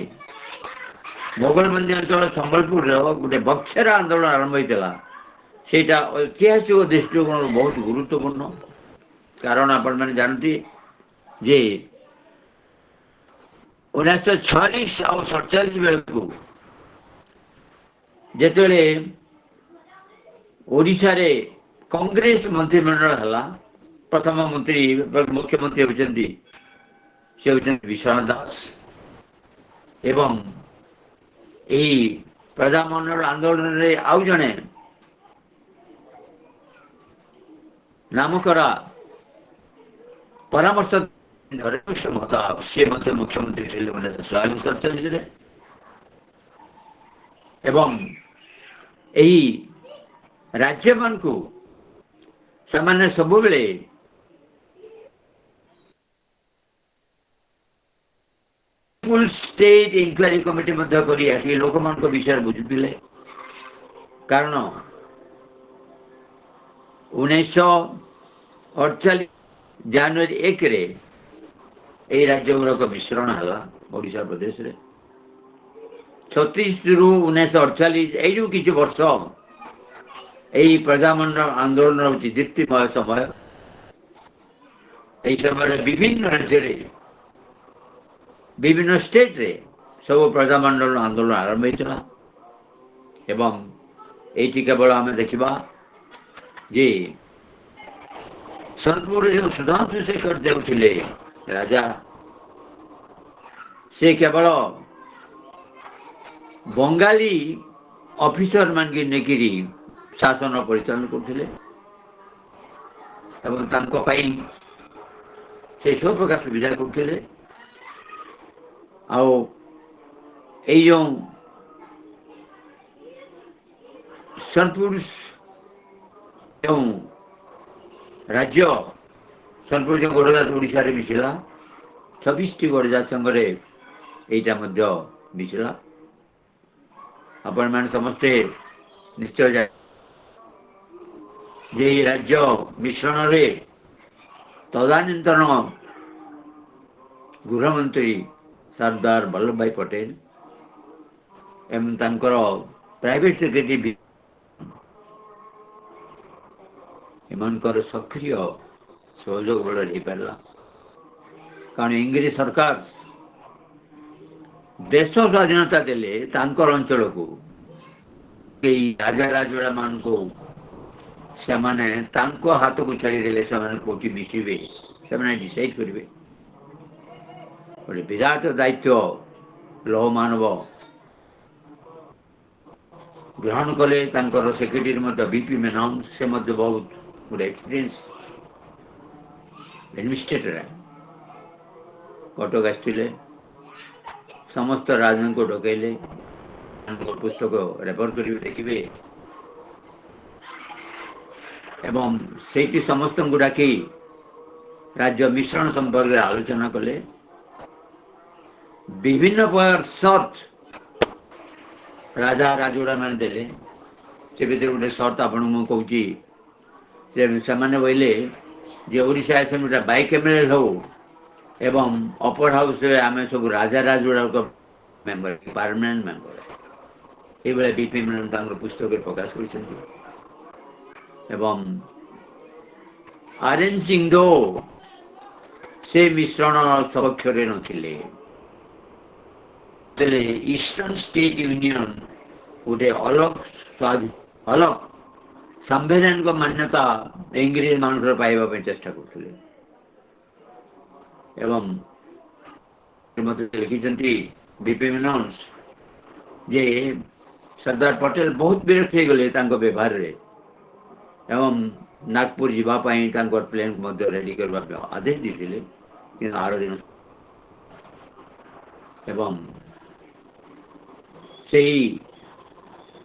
ମୋଗଲବନ୍ଦୀ ଅଞ୍ଚଳ ସମ୍ବଲପୁରର ଗୋଟେ ବକ୍ଷରା ଆନ୍ଦୋଳନ ଆରମ୍ଭ ହୋଇଥିଲା। ସେଇଟା ଐତିହାସିକ ଦୃଷ୍ଟିକୋଣରୁ ବହୁତ ଗୁରୁତ୍ୱପୂର୍ଣ୍ଣ, କାରଣ ଆପଣମାନେ ଜାଣନ୍ତି ଯେ 1946 ଆଉ 47 ବେଳକୁ ଯେତେବେଳେ ଓଡ଼ିଶାରେ କଂଗ୍ରେସ ମନ୍ତ୍ରିମଣ୍ଡଳ ହେଲା, ପ୍ରଥମ ମନ୍ତ୍ରୀ ମୁଖ୍ୟମନ୍ତ୍ରୀ ହେଉଛନ୍ତି, ସେ ହେଉଛନ୍ତି ବିଶ୍ୱନାଥ ଦାସ। ଏବଂ ଏହି ପ୍ରଜାମଣ୍ଡଳ ଆନ୍ଦୋଳନରେ ଆଉ ଜଣେ ନାମକରା ପରାମର୍ଶ ହରେକୃଷ୍ଣ ମହତାବ, ସିଏ ମଧ୍ୟ ମୁଖ୍ୟମନ୍ତ୍ରୀ ଥିଲେ 1946 47ରେ। ଏବଂ ଏହି ରାଜ୍ୟମାନଙ୍କୁ ସେମାନେ ସବୁବେଳେ ଫୁଲ୍ ଷ୍ଟେଟ୍ ଇନକ୍ୱାରି କମିଟି ମଧ୍ୟ କରି ଆସି ଲୋକମାନଙ୍କ ବିଷୟରେ ବୁଝୁଥିଲେ। କାରଣ 1948 ଜାନୁଆରୀ 1ରେ ଏଇ ରାଜ୍ୟ ଗୁଡ଼ାକ ମିଶ୍ରଣ ହେଲା ଓଡ଼ିଶା ପ୍ରଦେଶରେ। 36ରୁ 1948 ଏଇ ଯେଉଁ କିଛି ବର୍ଷ ଏଇ ପ୍ରଜାମଣ୍ଡଳ ଆନ୍ଦୋଳନ ହେଉଛି ଦୀପ୍ତିମୟ ସମୟ। ଏହି ସମୟରେ ବିଭିନ୍ନ ରାଜ୍ୟରେ, ବିଭିନ୍ନ ଷ୍ଟେଟରେ ସବୁ ପ୍ରଜାମଣ୍ଡଳ ଆନ୍ଦୋଳନ ଆରମ୍ଭ ହୋଇଥିଲା। ଏବଂ ଏଇଠି କେବଳ ଆମେ ଦେଖିବା ଯେ ସୋନପୁରରେ ଯେଉଁ ସୁଧାଂଶୁ ଶେଖର ଦେବ ଥିଲେ ରାଜା, ସେ କେବଳ ବଙ୍ଗାଳୀ ଅଫିସର ମାନଙ୍କୁ ନେଇକିରି ଶାସନ ପରିଚାଳନା କରୁଥିଲେ ଏବଂ ତାଙ୍କ ପାଇଁ ସେ ସବୁ ପ୍ରକାର ସୁବିଧା କରୁଥିଲେ। ଆଉ ଏଇ ଯେଉଁ ସୋନପୁର ଯେଉଁ ରାଜ୍ୟ ସୋନପୁର ଯେଉଁ ଗଡ଼ଜାତ ଓଡ଼ିଶାରେ ମିଶିଲା, 26ଟି ଗଡ଼ଜାତ ସାଙ୍ଗରେ ଏଇଟା ମଧ୍ୟ ମିଶିଲା। ଆପଣମାନେ ସମସ୍ତେ ନିଶ୍ଚୟ ଯେ ଏଇ ରାଜ୍ୟ ମିଶ୍ରଣରେ ତଦାନୀନ୍ତନ ଗୃହମନ୍ତ୍ରୀ ସର୍ଦ୍ଦାର ବଲ୍ଲଭ ଭାଇ ପଟେଲ ଏବଂ ତାଙ୍କର ପ୍ରାଇଭେଟ ସେକ୍ରେଟାରୀ ଏମାନଙ୍କର ସକ୍ରିୟ ସହଯୋଗ ବଳରେ ହେଇପାରିଲା। କାରଣ ଇଂରେଜ ସରକାର ଦେଶ ସ୍ୱାଧୀନତା ଦେଲେ ତାଙ୍କର ଅଞ୍ଚଳକୁ, ଏଇ ରାଜା ରାଜୁଡ଼ା ମାନଙ୍କୁ ସେମାନେ ତାଙ୍କ ହାତକୁ ଛାଡ଼ିଦେଲେ, ସେମାନେ କୋଉଠି ମିଶିବେ ସେମାନେ ଡିସାଇଡ୍ କରିବେ। ଗୋଟେ ବିରାଟ ଦାୟିତ୍ୱ ଲୌହ ମାନବ ଗ୍ରହଣ କଲେ। ତାଙ୍କର ସେକ୍ରେଟାରୀ ମଧ୍ୟ ବିପି ମେନନ, ସେ ମଧ୍ୟ ବହୁତ ଗୋଟେ ଏକ୍ସପିରିଏନ୍ସ ଆଡମିନିଷ୍ଟ୍ରେଟର। କଟକ ଆସିଥିଲେ, ସମସ୍ତ ରାଜାଙ୍କୁ ଡକେଇଲେ, ତାଙ୍କ ପୁସ୍ତକ ରେଫର କରିବେ ଦେଖିବେ, ଏବଂ ସେଇଠି ସମସ୍ତଙ୍କୁ ଡାକି ରାଜ୍ୟ ମିଶ୍ରଣ ସମ୍ପର୍କରେ ଆଲୋଚନା କଲେ। ବିଭିନ୍ନ ପ୍ରକାର ସର୍ତ୍ତ ରାଜା ରାଜୁଡ଼ା ମାନେ ଦେଲେ। ସେ ଭିତରେ ଗୋଟେ ସର୍ତ୍ତ ଆପଣଙ୍କୁ ମୁଁ କହୁଛି, ଯେ ସେମାନେ କହିଲେ ଯେ ଓଡ଼ିଶା ଆସେମ୍ବଲିଟା ବାଇକ୍ୟାମେରାଲ ହଉ ଏବଂ ଅପର ହାଉସରେ ଆମେ ସବୁ ରାଜା ରାଜୁଡ଼ାଙ୍କ ମେମ୍ବର, ପାର୍ମାନେଣ୍ଟ ମେମ୍ବର। ଏଇଭଳିଆ ବିପି ମେନନ ତାଙ୍କର ପୁସ୍ତକରେ ପ୍ରକାଶ କରିଛନ୍ତି। ଏବଂ ଆର୍ ଏନ୍ ସିଂଦୋ ସେ ମିଶ୍ରଣ ସପକ୍ଷରେ ନଥିଲେ। ଇଷ୍ଟର୍ଣ୍ଣ ଷ୍ଟେଟ୍ ୟୁନିୟନ ଗୋଟେ ଅଲଗ ସ୍ୱାଧୀନ ଅଲଗ ସାମ୍ବିଧାନିକ ମାନ୍ୟତା ଇଂରେଜ ମାନଙ୍କର ପାଇବା ପାଇଁ ଚେଷ୍ଟା କରୁଥିଲେ। ଏବଂ ମୋତେ ଲେଖିଛନ୍ତି ବିପି ମେନନ ଯେ ସର୍ଦ୍ଦାର ପଟେଲ ବହୁତ ବିରକ୍ତ ହେଇଗଲେ ତାଙ୍କ ବ୍ୟବହାରରେ ଏବଂ ନାଗପୁର ଯିବା ପାଇଁ ତାଙ୍କର ପ୍ଲେନ୍କୁ ମଧ୍ୟ ରେଡି କରିବା ପାଇଁ ଆଦେଶ ଦେଇଥିଲେ, କିନ୍ତୁ ଆର ଦିନ ଏବଂ ସେଇ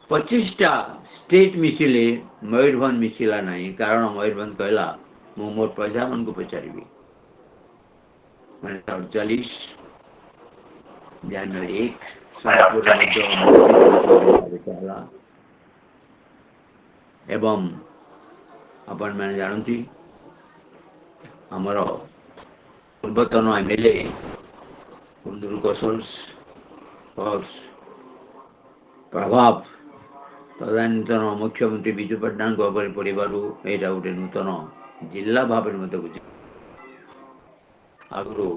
25ଟା ଷ୍ଟେଟ୍ ମିଶିଲେ, ମୟୂରଭଞ୍ଜ ମିଶିଲା ନାହିଁ। କାରଣ ମୟୂରଭଞ୍ଜ କହିଲା ମୁଁ ମୋର ପ୍ରଜାମାନଙ୍କୁ ପଚାରିବି। 1948 ଜାନୁଆରୀ 1 ସୋନପୁରରେ ମଧ୍ୟ ହେଲା। ଏବଂ ଆପଣମାନେ ଜାଣନ୍ତି ଆମର ପୂର୍ବତନ ଏମଏଲଏ କୁନ୍ଦୁରୁ କୌଶଲ ପ୍ରଭାବ ତଦାନୀନ୍ତନ ମୁଖ୍ୟମନ୍ତ୍ରୀ ବିଜୁ ପଟ୍ଟନାୟକଙ୍କ ଉପରେ ପଡ଼ିବାରୁ ଏଇଟା ଗୋଟେ ନୂତନ ଜିଲ୍ଲା ଭାବରେ ମଧ୍ୟ ବୁଝି ଆଗରୁ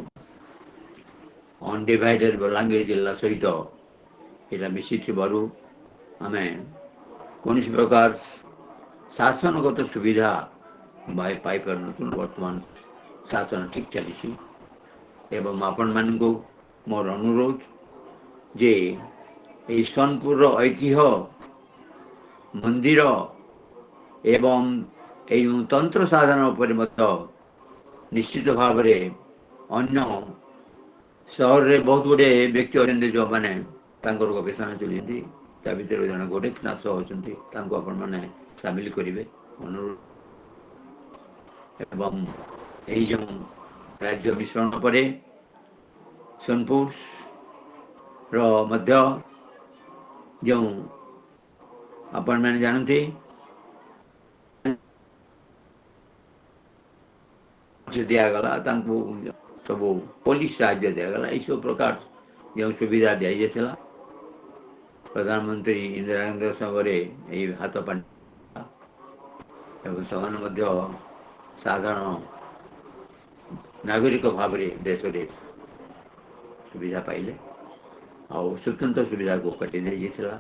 ଅନଡିଭାଇଡେଡ ବଲାଙ୍ଗୀର ଜିଲ୍ଲା ସହିତ ଏଇଟା ମିଶିଥିବାରୁ ଆମେ କୌଣସି ପ୍ରକାର ଶାସନଗତ ସୁବିଧା ପାଇପାରୁନଥିଲୁ। ବର୍ତ୍ତମାନ ଶାସନ ଠିକ୍ ଚାଲିଛି ଏବଂ ଆପଣମାନଙ୍କୁ ମୋର ଅନୁରୋଧ ଯେ ଏଇ ସୋନପୁରର ଐତିହ୍ୟ ମନ୍ଦିର ଏବଂ ଏଇ ଯେଉଁ ତନ୍ତ୍ର ସାଧନା ଉପରେ ମଧ୍ୟ ନିଶ୍ଚିତ ଭାବରେ ଅନ୍ୟ ସହରରେ ବହୁତ ଗୁଡ଼ିଏ ବ୍ୟକ୍ତି ଅଛନ୍ତି ଯେଉଁମାନେ ତାଙ୍କର ଗବେଷଣା ଚଲେଇଛନ୍ତି। ତା ଭିତରେ ଜଣେ ଗୋରେଖନାଥ ଅଛନ୍ତି, ତାଙ୍କୁ ଆପଣମାନେ ସାମିଲ କରିବେ ଅନୁରୋଧ। ଏବଂ ଏଇ ଯେଉଁ ରାଜ୍ୟ ମିଶ୍ରଣ ପରେ ସୋନପୁରର ମଧ୍ୟ ଯେଉଁ ଆପଣମାନେ ଜାଣନ୍ତି ଦିଆଗଲା, ତାଙ୍କୁ ସବୁ ପୋଲିସ ସାହାଯ୍ୟ ଦିଆଗଲା, ଏଇସବୁ ପ୍ରକାର ଯେଉଁ ସୁବିଧା ଦିଆଯାଇଥିଲା ପ୍ରଧାନମନ୍ତ୍ରୀ ଇନ୍ଦିରା ଗାନ୍ଧୀଙ୍କ ସାଙ୍ଗରେ ଏଇ ହାତ ପାଣି ଏବଂ ସେମାନେ ମଧ୍ୟ ସାଧାରଣ ନାଗରିକ ଭାବରେ ଦେଶରେ ସୁବିଧା ପାଇଲେ ଆଉ ସ୍ୱତନ୍ତ୍ର ସୁବିଧାକୁ କାଟି ଦିଆଯାଇଥିଲା।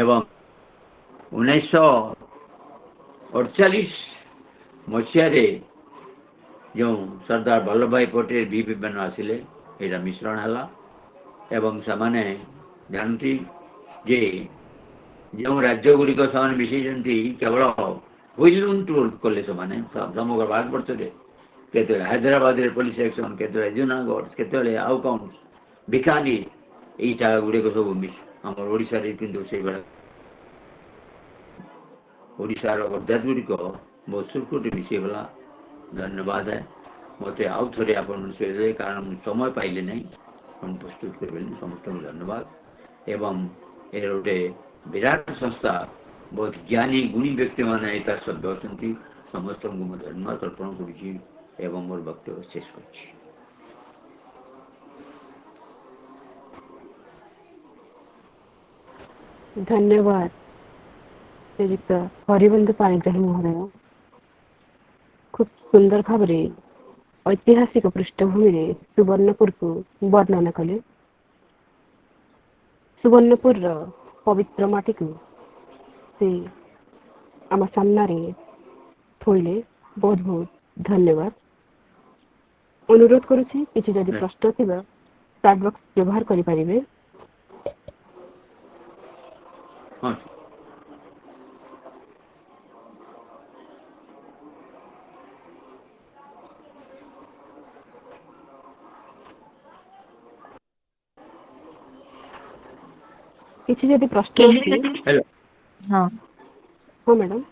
ଏବଂ 1948 ମସିହାରେ ଯେଉଁ ସର୍ଦ୍ଦାର ବଲ୍ଲଭ ଭାଇ ପଟେଲ ବି ମେନନ ଆସିଲେ, ଏଇଟା ମିଶ୍ରଣ ହେଲା ଏବଂ ସେମାନେ ଜାଣନ୍ତି ଯେ ଯେଉଁ ରାଜ୍ୟ ଗୁଡ଼ିକ ସେମାନେ ମିଶେଇଛନ୍ତି କେବଳ ହୁଇଲୁନ୍ ଟୁର୍ କଲେ ସେମାନେ ସମଗ୍ର ଭାରତବର୍ଷରେ, କେତେବେଳେ ହାଇଦ୍ରାବାଦରେ ପୋଲିସ ଆକ୍ସନ୍, କେତେବେଳେ ଜୁନାଗଡ଼, କେତେବେଳେ ଆଉ କ'ଣ ବିକାନିର, ଏଇ ଜାଗା ଗୁଡ଼ିକ ସବୁ ମିଶ ଆମର ଓଡ଼ିଶାରେ। କିନ୍ତୁ ସେଇଭଳିଆ ଓଡ଼ିଶାର ଗଡ଼ଜାତ ଗୁଡ଼ିକ ବହୁତ ସୁରୁଖୁରୁରେ ମିଶିଗଲା। ଧନ୍ୟବାଦ। ମୋତେ ଆଉ ଥରେ ଆପଣ ସୁଯୋଗ, କାରଣ ମୁଁ ସମୟ ପାଇଲି ନାହିଁ, ଆପଣ ପ୍ରସ୍ତୁତ କରିପାରିଲି। ସମସ୍ତଙ୍କୁ ଧନ୍ୟବାଦ। ଏବଂ ଏ ଗୋଟେ ବିରାଟ ସଂସ୍ଥା, ବହୁତ ଜ୍ଞାନୀ ଗୁଣୀ ବ୍ୟକ୍ତିମାନେ ତାର ସଭ୍ୟ ଅଛନ୍ତି। ସମସ୍ତଙ୍କୁ ମୁଁ ଧନ୍ୟବାଦ ଅର୍ପଣ କରୁଛି ଏବଂ ମୋର ବକ୍ତବ୍ୟ ଶେଷ କରୁଛି। ଧନ୍ୟବାଦ ଶ୍ରୀଯୁକ୍ତ ହରିବନ୍ଧୁ ପାଣିଗ୍ରାହୀ ମହୋଦୟ। ଖୁବ ସୁନ୍ଦର ଭାବରେ ଐତିହାସିକ ପୃଷ୍ଠଭୂମିରେ ସୁବର୍ଣ୍ଣପୁରକୁ ବର୍ଣ୍ଣନା କଲେ। ସୁବର୍ଣ୍ଣପୁରର ପବିତ୍ର ମାଟିକୁ ସେ ଆମ ସାମ୍ନାରେ ଥୋଇଲେ। ବହୁତ ବହୁତ ଧନ୍ୟବାଦ। ଅନୁରୋଧ କରୁଛି, କିଛି ଯଦି ପ୍ରଶ୍ନ ଥିବ ଚାଟ୍ ବକ୍ସ ବ୍ୟବହାର କରିପାରିବେ। ହଁ। କିଛି ଯଦି ପ୍ରଶ୍ନ କେହି ଅଛି। ଯଦି ହ୍ୟାଲୋ। ହଁ। ହଁ ମ୍ୟାଡ଼ାମ।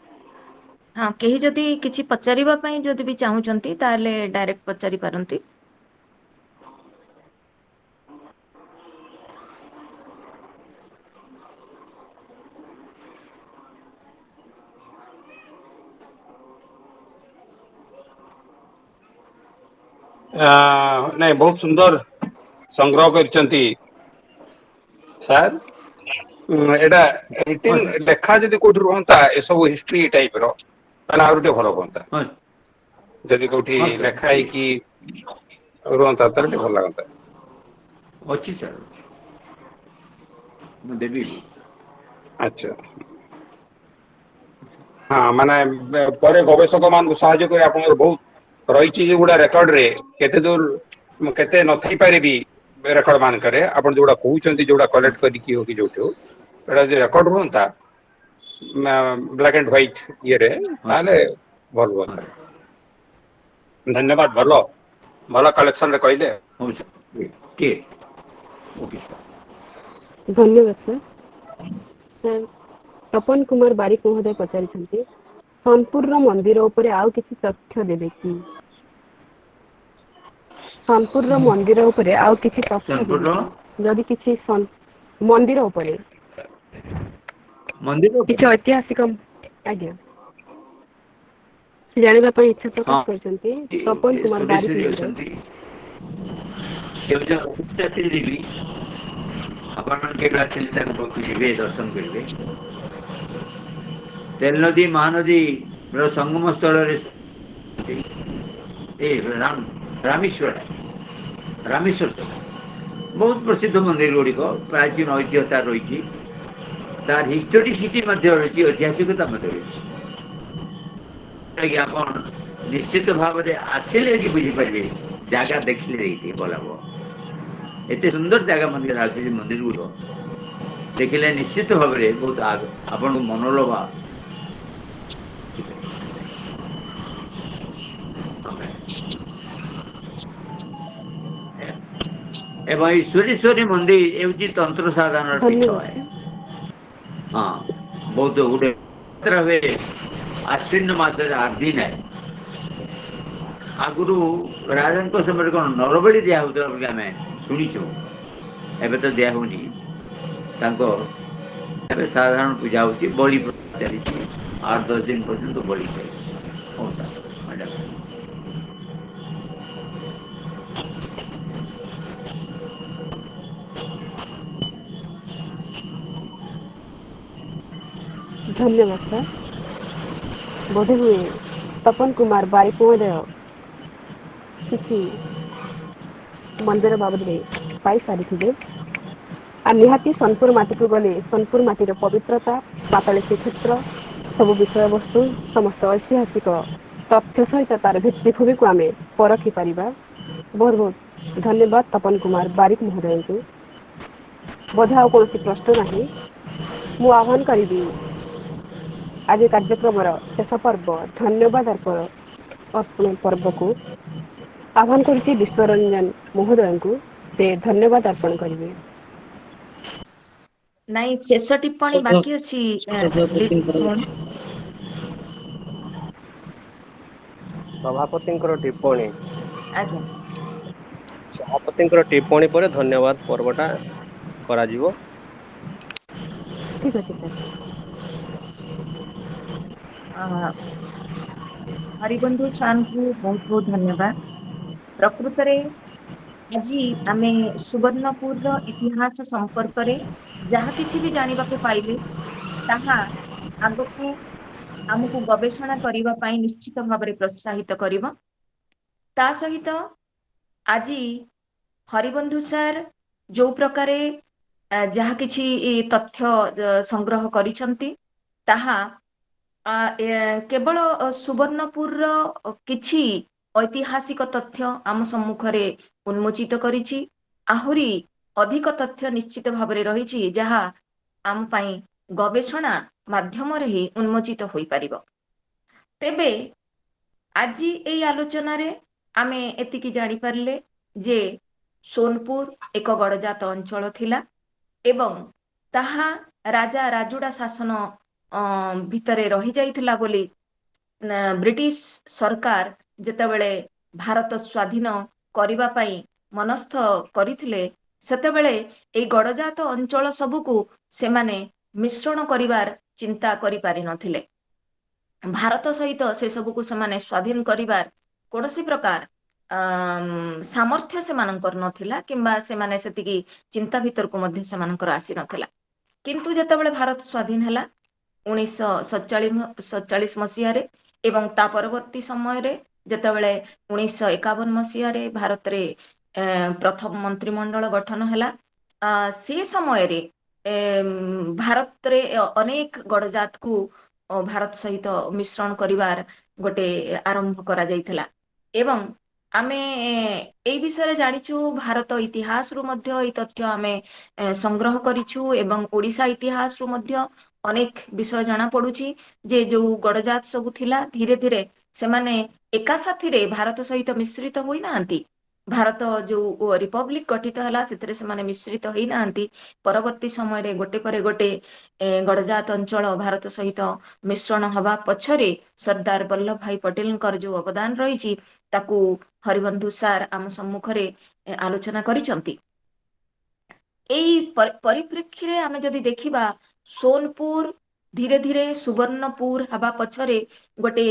ହଁ, କେହି ଯଦି କିଛି ପଚାରିବା ପାଇଁ ଯଦି ବି ଚାହୁଁଛନ୍ତି ତାହେଲେ ଡାଇରେକ୍ଟ ପଚାରି ପାରନ୍ତି। ନାଇଁ, ବହୁତ ସୁନ୍ଦର ସଂଗ୍ରହ କରିଛନ୍ତି ସାର୍। ଏଇଟା ହଁ ରିଟିନ ସାର୍। ଲେଖା ଯଦି କୋଉଠି ରୁହନ୍ତା ଏସବୁ ହିଷ୍ଟ୍ରି ଟାଇପ ର, ତାହେଲେ ଆହୁରି ଟିକେ ଭଲ ହୁଅନ୍ତା। ହଁ। ଯଦି କୋଉଠି ହଁ ସାର୍, ଲେଖା ହେଇକି ରୁହନ୍ତା ତାହେଲେ ଟିକେ ଭଲ ଲାଗନ୍ତା। ଅଛି ସାର୍, ଅଛି, ମୁଁ ଦେବି। ଆଚ୍ଛା। ହଁ, ମାନେ ପରେ ଗବେଷକ ମାନଙ୍କୁ ସାହାଯ୍ୟ କରି ଆପଣଙ୍କର ବହୁତ ରହିଛି ଯୋଉଗୁଡା ରେକର୍ଡ ରେ, କେତେ ଦୂର କେତେ ନଥାଇପାରେ ବି ରେକର୍ଡ ମାନଙ୍କରେ ଆପଣ ଯୋଉଟା କହୁଛନ୍ତି, ଯୋଉଟା ହଁ କଲେକ୍ଟ କରିକି ହଉ କି ଯୋଉଠି ହଉ, ଏଟା ଯଦି ରେକର୍ଡ ରୁହନ୍ତା ବ୍ଲାକ୍ ଆଣ୍ଡ ହ୍ୱାଇଟ ଇଏରେ, ହଁ ତାହେଲେ ଭଲ ହଁ ହୁଅନ୍ତା। ଧନ୍ୟବାଦ, ଭଲ ଭଲ କଲେକ୍ସନରେ କହିଲେ। ହଉ ସାର୍, କିଏ? Okay sir. ଧନ୍ୟବାଦ ସାର୍। ସାର୍, ତପନ କୁମାର ବାରିକ ମହୋଦୟ ପଚାରିଛନ୍ତି, ସୋନପୁରର ମନ୍ଦିର ଉପରେ ଆଉ କିଛି ତଥ୍ୟ ଦେବେ କି? ସୋନପୁରର ମନ୍ଦିର ଉପରେ ଆଉ କିଛି ତଥ୍ୟ ଦେବେ ସୋନପୁରର କି? ଯଦି କିଛି ମନ୍ଦିର ଉପରେ ମନ୍ଦିର କିଛି ଉପରେ ଐତିହାସିକ, ଆଜ୍ଞା, ସେ ଜାଣିବା ପାଇଁ ଇଚ୍ଛା ହଁ, ପ୍ରକାଶ କରିଛନ୍ତି ତପନ କୁମାର ବାରିକ ସୁରେଶ୍ୱରୀ ମହୋଦୟ। ଅଛନ୍ତି, କେଉଁଝର ଅଧିଷ୍ଠାତ୍ରୀ ଦେବୀ। ଆପଣ କେବେ ଆସିଲେ ତାଙ୍କ ପାଖକୁ ଯିବେ, ଦର୍ଶନ କରିବେ। ତେଲ ନଦୀ ମହାନଦୀର ସଙ୍ଗମ ସ୍ଥଳରେ ଏ ରାମ ରାମେଶ୍ୱର, ରାମେଶ୍ୱର ବହୁତ ପ୍ରସିଦ୍ଧ ମନ୍ଦିର ଗୁଡ଼ିକ, ପ୍ରାଚୀନ ଐତିହ୍ୟ ତାର ରହିଛି, ତାର ହିଷ୍ଟୋରିସିଟି ମଧ୍ୟ ରହିଛି, ଐତିହାସିକତା ମଧ୍ୟ ରହିଛି। ଆପଣ ନିଶ୍ଚିତ ଭାବରେ ଆସିଲେ କି ବୁଝିପାରିବେ, ଜାଗା ଦେଖିଲେ ଯାଇକି ଭଲ ହବ। ଏତେ ସୁନ୍ଦର ଜାଗା ମନ୍ଦିର ଅଛି, ମନ୍ଦିର ଗୁଡ଼ିକ ଦେଖିଲେ ନିଶ୍ଚିତ ଭାବରେ ବହୁତ ଆପଣଙ୍କୁ ମନୋଲୋଭା। ଏବଂ ଏଇ ସୁରେଶ୍ୱରୀ ମନ୍ଦିର ହେଉଛି ତନ୍ତ୍ର ସାଧନାର ପୀଠ। ଧନ୍ୟବାଦ ସାର୍। ହଁ, ବହୁତ ଗୋଟେ ଯାତ୍ରା ହୁଏ ଆଶ୍ୱିନ ମାସରେ 8 ଦିନ। ଆଗରୁ ରାଜାଙ୍କ ସମୟରେ କଣ ନରବଳି ଦିଆ ହଉଥିଲା ବୋଲି ଆମେ ଶୁଣିଛୁ, ଏବେ ତ ଦିଆ ହଉନି। ତାଙ୍କ ଏବେ ସାଧାରଣ ପୂଜା ହଉଛି, ବଳି ଚାଲିଛି, 8 10 ଦିନ ପର୍ଯ୍ୟନ୍ତ ବଳି ଚାଲିଛି। ହଉ ସାର୍, ମ୍ୟାଡ଼ାମ। ଧନ୍ୟବାଦ ସାର୍। ବୋଧେ ହୁଏ ତପନ କୁମାର ବାରିକ ମହୋଦୟ କିଛି ମନ୍ଦିର ବାବଦରେ ପାଇସାରିଥିବେ। ଆଉ ନିହାତି ସୋନପୁର ମାଟିକୁ ଗଲେ ସୋନପୁର ମାଟିର ପବିତ୍ରତା, ପାତାଳୀ ଶ୍ରୀକ୍ଷେତ୍ର ସବୁ ବିଷୟବସ୍ତୁ, ସମସ୍ତ ଐତିହାସିକ ତଥ୍ୟ ସହିତ ତାର ଭିତ୍ତିଭୂମିକୁ ଆମେ ପରଖି ପାରିବା। ବହୁତ ବହୁତ ଧନ୍ୟବାଦ ତପନ କୁମାର ବାରିକ ମହୋଦୟଙ୍କୁ। ବୋଧେ ଆଉ କୌଣସି ପ୍ରଶ୍ନ ନାହିଁ। ମୁଁ ଆହ୍ୱାନ କରିବି ଆଜି କାର୍ଯ୍ୟକ୍ରମର ଶେଷ ପର୍ବ ଧନ୍ୟବାଦ ଅର୍ପଣ ପର୍ବକୁ ଆହ୍ୱାନ କରୁଛି ବିଶ୍ୱରଞ୍ଜନ ମହୋଦୟଙ୍କୁ, ସେ ଧନ୍ୟବାଦ ଅର୍ପଣ କରିବେ। ନାଇଁ, ଶେଷ ଟିପ୍ପଣୀ ବାକି ଅଛି। ସଭାପତିଙ୍କର ଟିପ୍ପଣୀ। ଆଜ୍ଞା। ସଭାପତିଙ୍କର ଟିପ୍ପଣୀ ପରେ ଧନ୍ୟବାଦ ପର୍ବଟା କରାଯିବ। ଠିକ ଅଛି ସାର୍। ହରିବନ୍ଧୁ ସାର୍ଙ୍କୁ ବହୁତ ବହୁତ ଧନ୍ୟବାଦ। ପ୍ରକୃତରେ ଆଜି ଆମେ ସୁବର୍ଣ୍ଣପୁରର ଇତିହାସ ସମ୍ପର୍କରେ ଯାହା କିଛି ବି ଜାଣିବାକୁ ପାଇଲେ, ତାହା ଆଗକୁ ଆମକୁ ଗବେଷଣା କରିବା ପାଇଁ ନିଶ୍ଚିତ ଭାବରେ ପ୍ରୋତ୍ସାହିତ କରିବ। ତା ସହିତ ଆଜି ହରିବନ୍ଧୁ ସାର୍ ଯୋଉ ପ୍ରକାରେ ଯାହା କିଛି ତଥ୍ୟ ସଂଗ୍ରହ କରିଛନ୍ତି, ତାହା କେବଳ ସୁବର୍ଣ୍ଣପୁରର କିଛି ଐତିହାସିକ ତଥ୍ୟ ଆମ ସମ୍ମୁଖରେ ଉନ୍ମୋଚିତ କରିଛି। ଆହୁରି ଅଧିକ ତଥ୍ୟ ନିଶ୍ଚିତ ଭାବରେ ରହିଛି, ଯାହା ଆମ ପାଇଁ ଗବେଷଣା ମାଧ୍ୟମରେ ହିଁ ଉନ୍ମୋଚିତ ହୋଇପାରିବ। ତେବେ ଆଜି ଏଇ ଆଲୋଚନାରେ ଆମେ ଏତିକି ଜାଣିପାରିଲେ ଯେ ସୋନପୁର ଏକ ଗଡ଼ଜାତ ଅଞ୍ଚଳ ଥିଲା ଏବଂ ତାହା ରାଜା ରାଜୁଡ଼ା ଶାସନ ଭିତରେ ରହିଯାଇଥିଲା ବୋଲି ବ୍ରିଟିଶ ସରକାର ଯେତେବେଳେ ଭାରତ ସ୍ୱାଧୀନ କରିବା ପାଇଁ ମନସ୍ଥ କରିଥିଲେ, ସେତେବେଳେ ଏଇ ଗଡ଼ଜାତ ଅଞ୍ଚଳ ସବୁକୁ ସେମାନେ ମିଶ୍ରଣ କରିବାର ଚିନ୍ତା କରିପାରିନଥିଲେ। ଭାରତ ସହିତ ସେ ସବୁକୁ ସେମାନେ ସ୍ୱାଧୀନ କରିବାର କୌଣସି ପ୍ରକାର ସାମର୍ଥ୍ୟ ସେମାନଙ୍କର ନଥିଲା କିମ୍ବା ସେମାନେ ସେତିକି ଚିନ୍ତା ଭିତରକୁ ମଧ୍ୟ ସେମାନଙ୍କର ଆସିନଥିଲା। କିନ୍ତୁ ଯେତେବେଳେ ଭାରତ ସ୍ୱାଧୀନ ହେଲା 1947 ମସିହାରେ ଏବଂ ତା ପରବର୍ତ୍ତୀ ସମୟରେ ଯେତେବେଳେ 1951 ମସିହାରେ ଭାରତରେ ପ୍ରଥମ ମନ୍ତ୍ରିମଣ୍ଡଳ ଗଠନ ହେଲା, ସେ ସମୟରେ ଭାରତରେ ଅନେକ ଗଡ଼ଜାତକୁ ଭାରତ ସହିତ ମିଶ୍ରଣ କରିବାର ଗୋଟେ ଆରମ୍ଭ କରାଯାଇଥିଲା। ଏବଂ ଆମେ ଏଇ ବିଷୟରେ ଜାଣିଛୁ, ଭାରତ ଇତିହାସରୁ ମଧ୍ୟ ଏଇ ତଥ୍ୟ ଆମେ ସଂଗ୍ରହ କରିଛୁ ଏବଂ ଓଡ଼ିଶା ଇତିହାସରୁ ମଧ୍ୟ ଅନେକ ବିଷୟ ଜଣା ପଡୁଛି ଯେ ଯୋଉ ଗଡ଼ଜାତ ସବୁ ଥିଲା, ଧୀରେ ଧୀରେ ସେମାନେ ଏକା ସାଥିରେ ଭାରତ ସହିତ ମିଶ୍ରିତ ହୋଇନାହାନ୍ତି। ଭାରତ ଯୋଉ ରିପବ୍ଲିକ ଗଠିତ ହେଲା, ସେଥିରେ ସେମାନେ ମିଶ୍ରିତ ହେଇନାହାନ୍ତି। ପରବର୍ତ୍ତୀ ସମୟରେ ଗୋଟେ ପରେ ଗୋଟେ ଗଡ଼ଜାତ ଅଞ୍ଚଳ ଭାରତ ସହିତ ମିଶ୍ରଣ ହବା ପଛରେ ସର୍ଦ୍ଦାର ବଲ୍ଲଭ ଭାଇ ପଟେଲଙ୍କର ଯୋଉ ଅବଦାନ ରହିଛି, ତାକୁ ହରିବନ୍ଧୁ ସାର୍ ଆମ ସମ୍ମୁଖରେ ଆଲୋଚନା କରିଛନ୍ତି। ଏଇ ପରିପ୍ରେକ୍ଷୀରେ ଆମେ ଯଦି ଦେଖିବା, ସୋନପୁର ଧୀରେ ଧୀରେ ସୁବର୍ଣ୍ଣପୁର ହେବା ପଛରେ ଗୋଟେ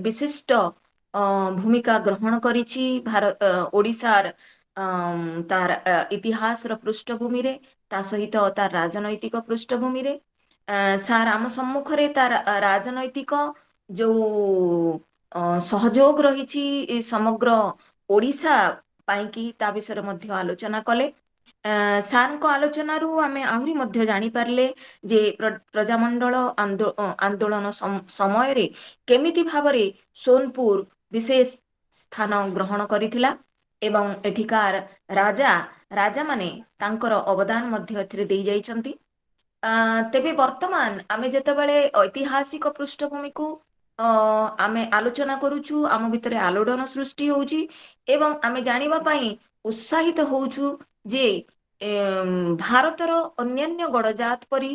ବିଶିଷ୍ଟ ଭୂମିକା ଗ୍ରହଣ କରିଛି ଭାରତ ଓଡ଼ିଶାର ତାର ଇତିହାସର ପୃଷ୍ଠଭୂମିରେ, ତା ସହିତ ତାର ରାଜନୈତିକ ପୃଷ୍ଠଭୂମିରେ। ସାର୍ ଆମ ସମ୍ମୁଖରେ ତାର ରାଜନୈତିକ ଯୋଉ ସହଯୋଗ ରହିଛି ସମଗ୍ର ଓଡ଼ିଶା ପାଇଁକି, ତା ବିଷୟରେ ମଧ୍ୟ ଆଲୋଚନା କଲେ। ସାର୍ଙ୍କ ଆଲୋଚନାରୁ ଆମେ ଆହୁରି ମଧ୍ୟ ଜାଣିପାରିଲେ ଯେ ପ୍ରଜାମଣ୍ଡଳ ଆନ୍ଦୋଳନ ସମୟରେ କେମିତି ଭାବରେ ସୋନପୁର ବିଶେଷ ସ୍ଥାନ ଗ୍ରହଣ କରିଥିଲା ଏବଂ ଏଠିକାର ରାଜାମାନେ ତାଙ୍କର ଅବଦାନ ମଧ୍ୟ ଏଥିରେ ଦେଇ ଯାଇଛନ୍ତି। ତେବେ ବର୍ତ୍ତମାନ ଆମେ ଯେତେବେଳେ ଐତିହାସିକ ପୃଷ୍ଠଭୂମିକୁ ଆମେ ଆଲୋଚନା କରୁଛୁ, ଆମ ଭିତରେ ଆଲୋଡ଼ନ ସୃଷ୍ଟି ହଉଛି ଏବଂ ଆମେ ଜାଣିବା ପାଇଁ ଉତ୍ସାହିତ ହଉଛୁ ଯେ ଭାରତର ଅନ୍ୟାନ୍ୟ ଗଡ଼ଜାତ ପରି